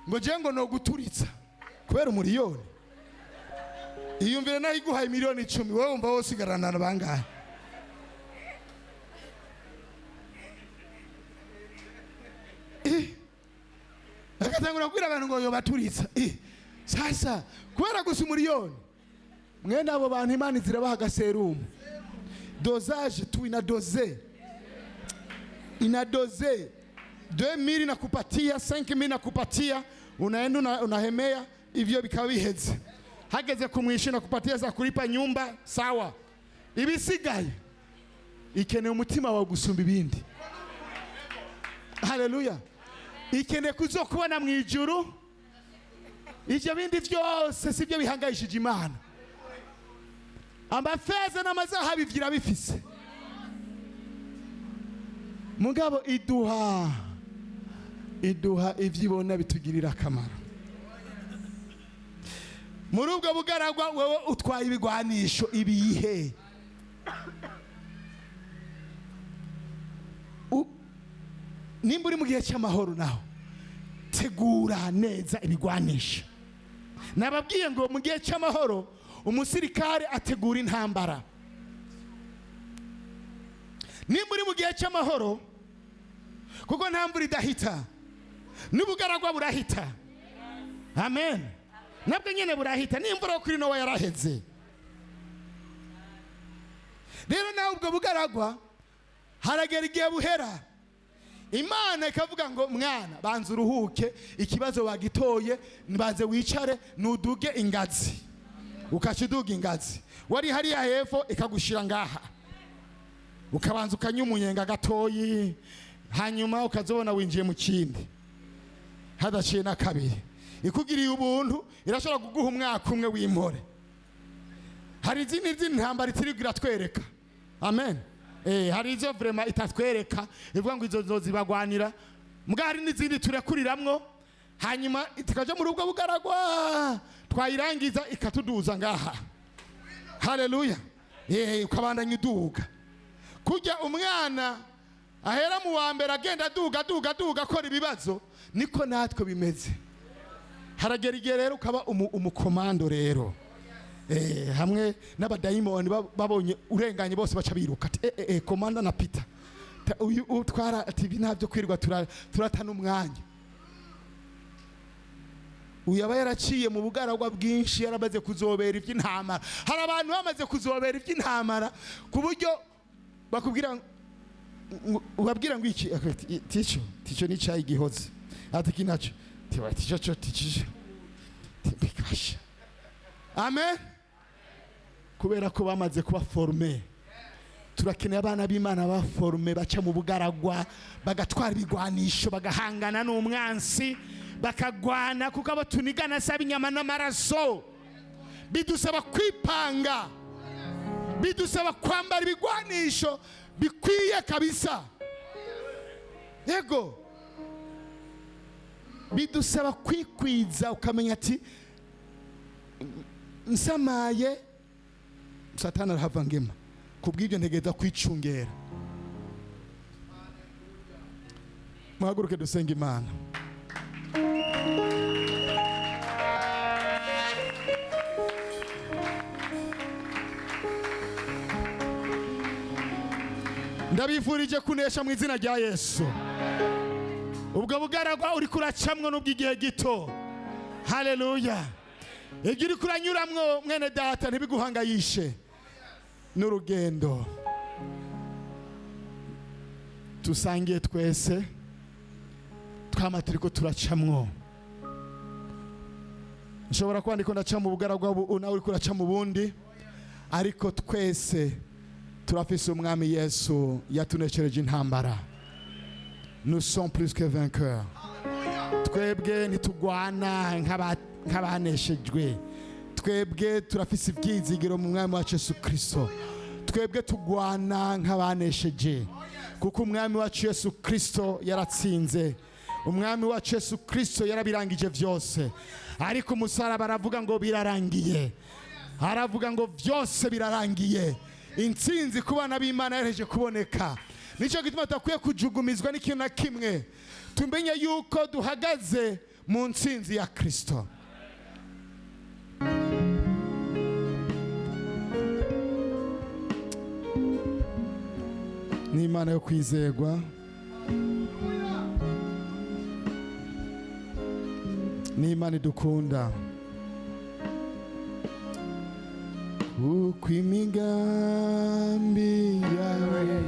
ngo je ngo no guturitsa kubera umuriyoni. Iyumvire naho iguhaye miliyoni 10, wowe wumva wosigarana na bangahe? Agatangura kubwira abantu ngo yobaturitsa. Sasa kubera gusa umuriyoni. Mwene abo bantu Imana zirabaha agaserumu, dosage tu, inadose, inadose 2000 nakupatia, 5000 nakupatia, unaenda unahemea, ivyo bikaba biheze. Hageze kumwishu nakupatia za kulipa nyumba, sawa. Ibisigaye ikeneye umutima wawe gusumba ibindi, haleluya. Ikeneye kuzokubona mu ijuru. Ivyo bindi vyose sivyo bihangayishije Imana. Amafeza n'amazahabu ivyo bifise, mugabo iduha ivyo ibona bitugirira akamaro muri ubwo bugaragwa. Wewe utwaye ibigwanisho ibihe? Nimba uri mu gihe cy'amahoro naho, tegura neza ibigwanisho. Nababwiye ngo mu gihe cy'amahoro umusirikare ategura intambara. Nimba uri mu gihe cy'amahoro, kuko nta mvura idahita, n'ubugaragwa burahita, amen, nabwo nyine burahita, n'imvura yo kuri Nowa yaraheze. Rero nawe ubwo bugaragwa haragera igihe buhera, Imana ikavuga ngo mwana, banza uruhuke, ikibazo wagitoye, banze wicare nuduge ingazi. Ukaca uduga ingazi, wari hariya hepfo ikagushira ngaha, ukabanza ukanywa umunyenga gatoyi, hanyuma ukazobona winjiye mu kindi hadaciye na kabiri. Ikugiriye ubuntu irashobora kuguha umwaka umwe w'impore. Hari izindi zindi ntambara itirirwa iratwereka, amen. Hari izo vraiment itatwereka, ivuga ngo izo zibagwanira, mbwa hari n'izindi turekuriramwo, hanyuma tukaja muri ubwo bugaragwa, twayirangiza ikatuduza ngaha, haleluya. Ukabandanya uduga kurya umwana ahera mu wa mbere, agenda aduga, aduga, aduga, akora ibibazo, niko natwe bimeze. Haragera igihe rero ukaba umukomando rero. Hamwe n'abadayimoni babonye urenganye bose baca biruka, ati komanda na Peter. Uyu utwara, ati ibi ntabyo kwirirwa turatana umwanya. Uyu aba yaraciye mu bugaragwa bwinshi, yaramaze kuzobera iby'intambara. Hari abantu bamaze kuzobera iby'intambara ku buryo bakubwira ubabwira ngo iki? Ati, tico tico ni cyayi gihoze, ati iki nacyo tiba tico cyo ticije tibikasha, amen, kubera ko bamaze kuba formé. Turakeneye abana b'Imana baforume, baca mu bugaragwa, bagatwara ibigwanisho, bagahangana n'umwansi, bakagwana, kuko abo tunigana si ab'inyama n'amaraso. Bidusaba kwipanga, bidusaba kwambara ibigwanisho bikwiye kabisa. Yego, bidusaba kwikwiza, ukamenya ati nsamaye Satani arahava ngema, kubw'ibyo ntegereza kwicungera. Muhaguruke dusenga Imana. Ndabifurije kunesha mu izina rya Yesu. Ubwo bugaragwa uri kuracamwo n'ubw'igihe gito. Haleluya! Ibyo uri kuranyuramwo, mwene data, ntibiguhangayishe, n'urugendo dusangiye twese, twama turiko turacamwo. Nshobora kuba ndiko ndaca mu bugaragwa ubu, nawe uriko uraca mu bundi, ariko twese turafise Umwami Yesu yatuneshereje intambara. Nous sommes plus que vainqueurs. Twebwe ntitugwana nk'abaneshejwe. Twebwe turafise ibyizigiro mu Mwami wacu Yesu Kirisito. Twebwe tugwana nk'abanesheje, kuko Umwami wacu Yesu Kirisito yaratsinze. Umwami wacu Yesu Kirisito yarabirangije byose. Ariko umusaraba aravuga ngo birarangiye, aravuga ngo byose birarangiye. Intsinzi ku bana b'Imana yareje kuboneka. Nicyo gituma tudakwiye kujugumizwa n'ikintu na kimwe. Tumenye yuko duhagaze mu ntsinzi ya Kirisito. Ni Imana yo kwizerwa, ni Imana idukunda, kuko imigambi yawe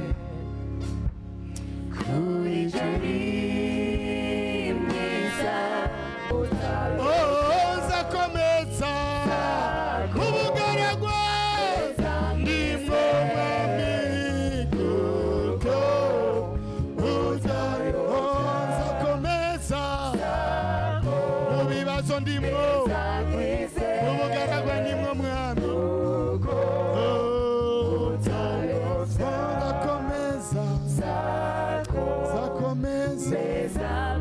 Kuri uri mwiza. Oh, nzakomeza ubugaragwa ndimwo, Mwami, kuko oh, nzakomeza mu bibazo ndimwo, mu bugaragwa ndimwo, Mwami. Oh, nzakomeza, nzakomeza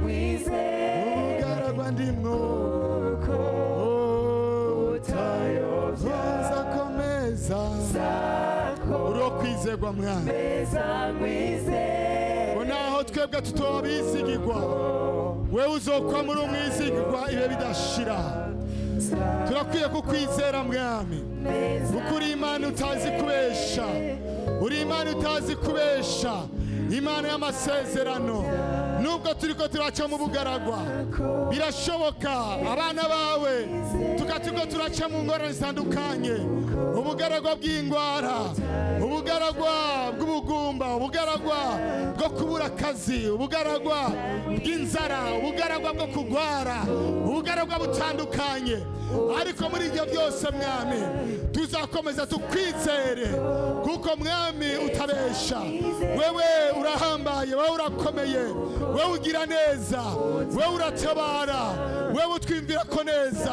mu bugaragwa ndimwo. Oh, nzakomeza, uri uwo kwizerwa, Mwami, ngo naho twebwe tutoba bizigirwa, wewe uzokwa muri umwizigirwa ibihe bidashira. Turakwiye kukwizera, Mwami, kuko uri Imana utazi kubesha, uri Imana utazi kubesha, Imana y'amasezerano. Nubwo turiko turaca mu bugaragwa, birashoboka abana bawe tukaturiko turaca mu ngorane zitandukanye: ubugaragwa bw'indwara, ubugaragwa bw'ubugumba, ubugaragwa bwo kubura akazi, ubugaragwa bw'inzara, ubugaragwa bwo kugwara, ubugaragwa butandukanye. Ariko muri ibyo byose, Mwami, tuzakomeza tukwizere, kuko Mwami utabesha. Wewe urahambaye, wewe urakomeye, wewe ugira neza, wewe uratabara, wewe utwimvira ko neza.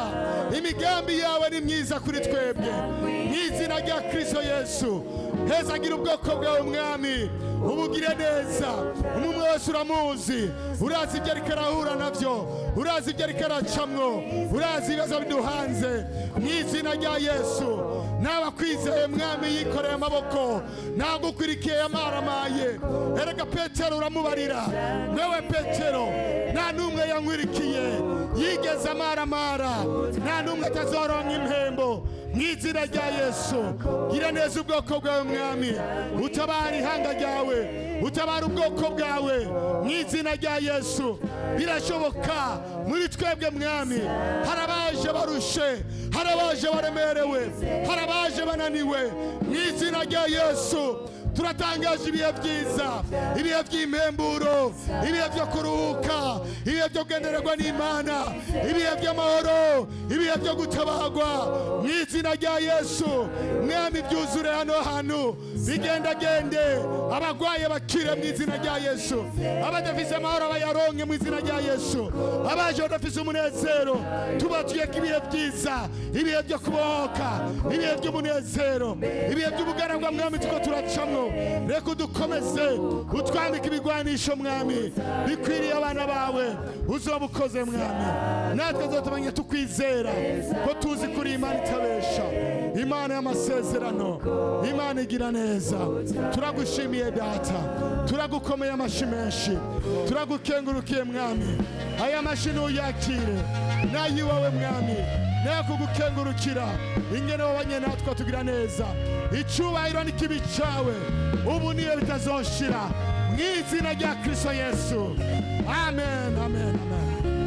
Imigambi yawe ni myiza kuri twebwe. Mu izina rya Kristo Yesu, hezagira ubwoko bwawe, Mwami, ubugire neza. Umwe wese uramuzi, urazi ibyo ariko arahura nabyo, urazi ibyo ariko aracamwo, urazi ibibazo biduhanze. Mu izina rya Yesu, nabakwizeye, Mwami, yikoreye amaboko, ntagukwirikiye amaramaye. Erega Petero uramubarira: wewe Petero, nta n'umwe yankwirikiye yigeze amaramara, nta n'umwe atazoronka impembo. Mu izina rya Yesu, gira neza ubwoko bwawe, Mwami, utabara ihanga ryawe, utabara ubwoko bwawe mu izina rya Yesu. Birashoboka muri twebwe, Mwami, hari abaje barushe, hari abaje baremerewe, hari abaje bananiwe. Mu izina rya Yesu. Turatangaje ibihe byiza, ibihe by'impemburo, ibihe byo kuruhuka, ibihe byo kugendererwa n'Imana, ibihe by'amahoro, ibihe byo gutabagwa mu izina rya Yesu. Mwami, byuzure hano hantu, bigendagende, abagwaye bakire mu izina rya Yesu, abadafise amahoro bayaronke mu izina rya Yesu, abaje badafise umunezero tubatuyeko ibihe byiza, ibihe byo kubohoka, ibihe by'umunezero, ibihe by'ubugaragwa. Mwami, tuko turacamwo, reka udukomeze, utwambike ibigwanisho, Mwami, bikwiriye abana bawe. Uzoba ukoze, Mwami, natwe tuzotumenya tukwizera ko tuzi kuri Imana itabesha, Imana y'amasezerano, Imana igira neza. Turagushimiye Data, turagukomeye amashi menshi, turagukengurukiye Mwami. Aya mashi ntuyakire n'ayiwawe Mwami, nayo kugukengurukira ingene wabanye natwe tugira neza. Icyubahiro n'ikibi cyawe ubu niyo bitazoshira, mu izina rya Kristo Yesu. Amen, amen, amen.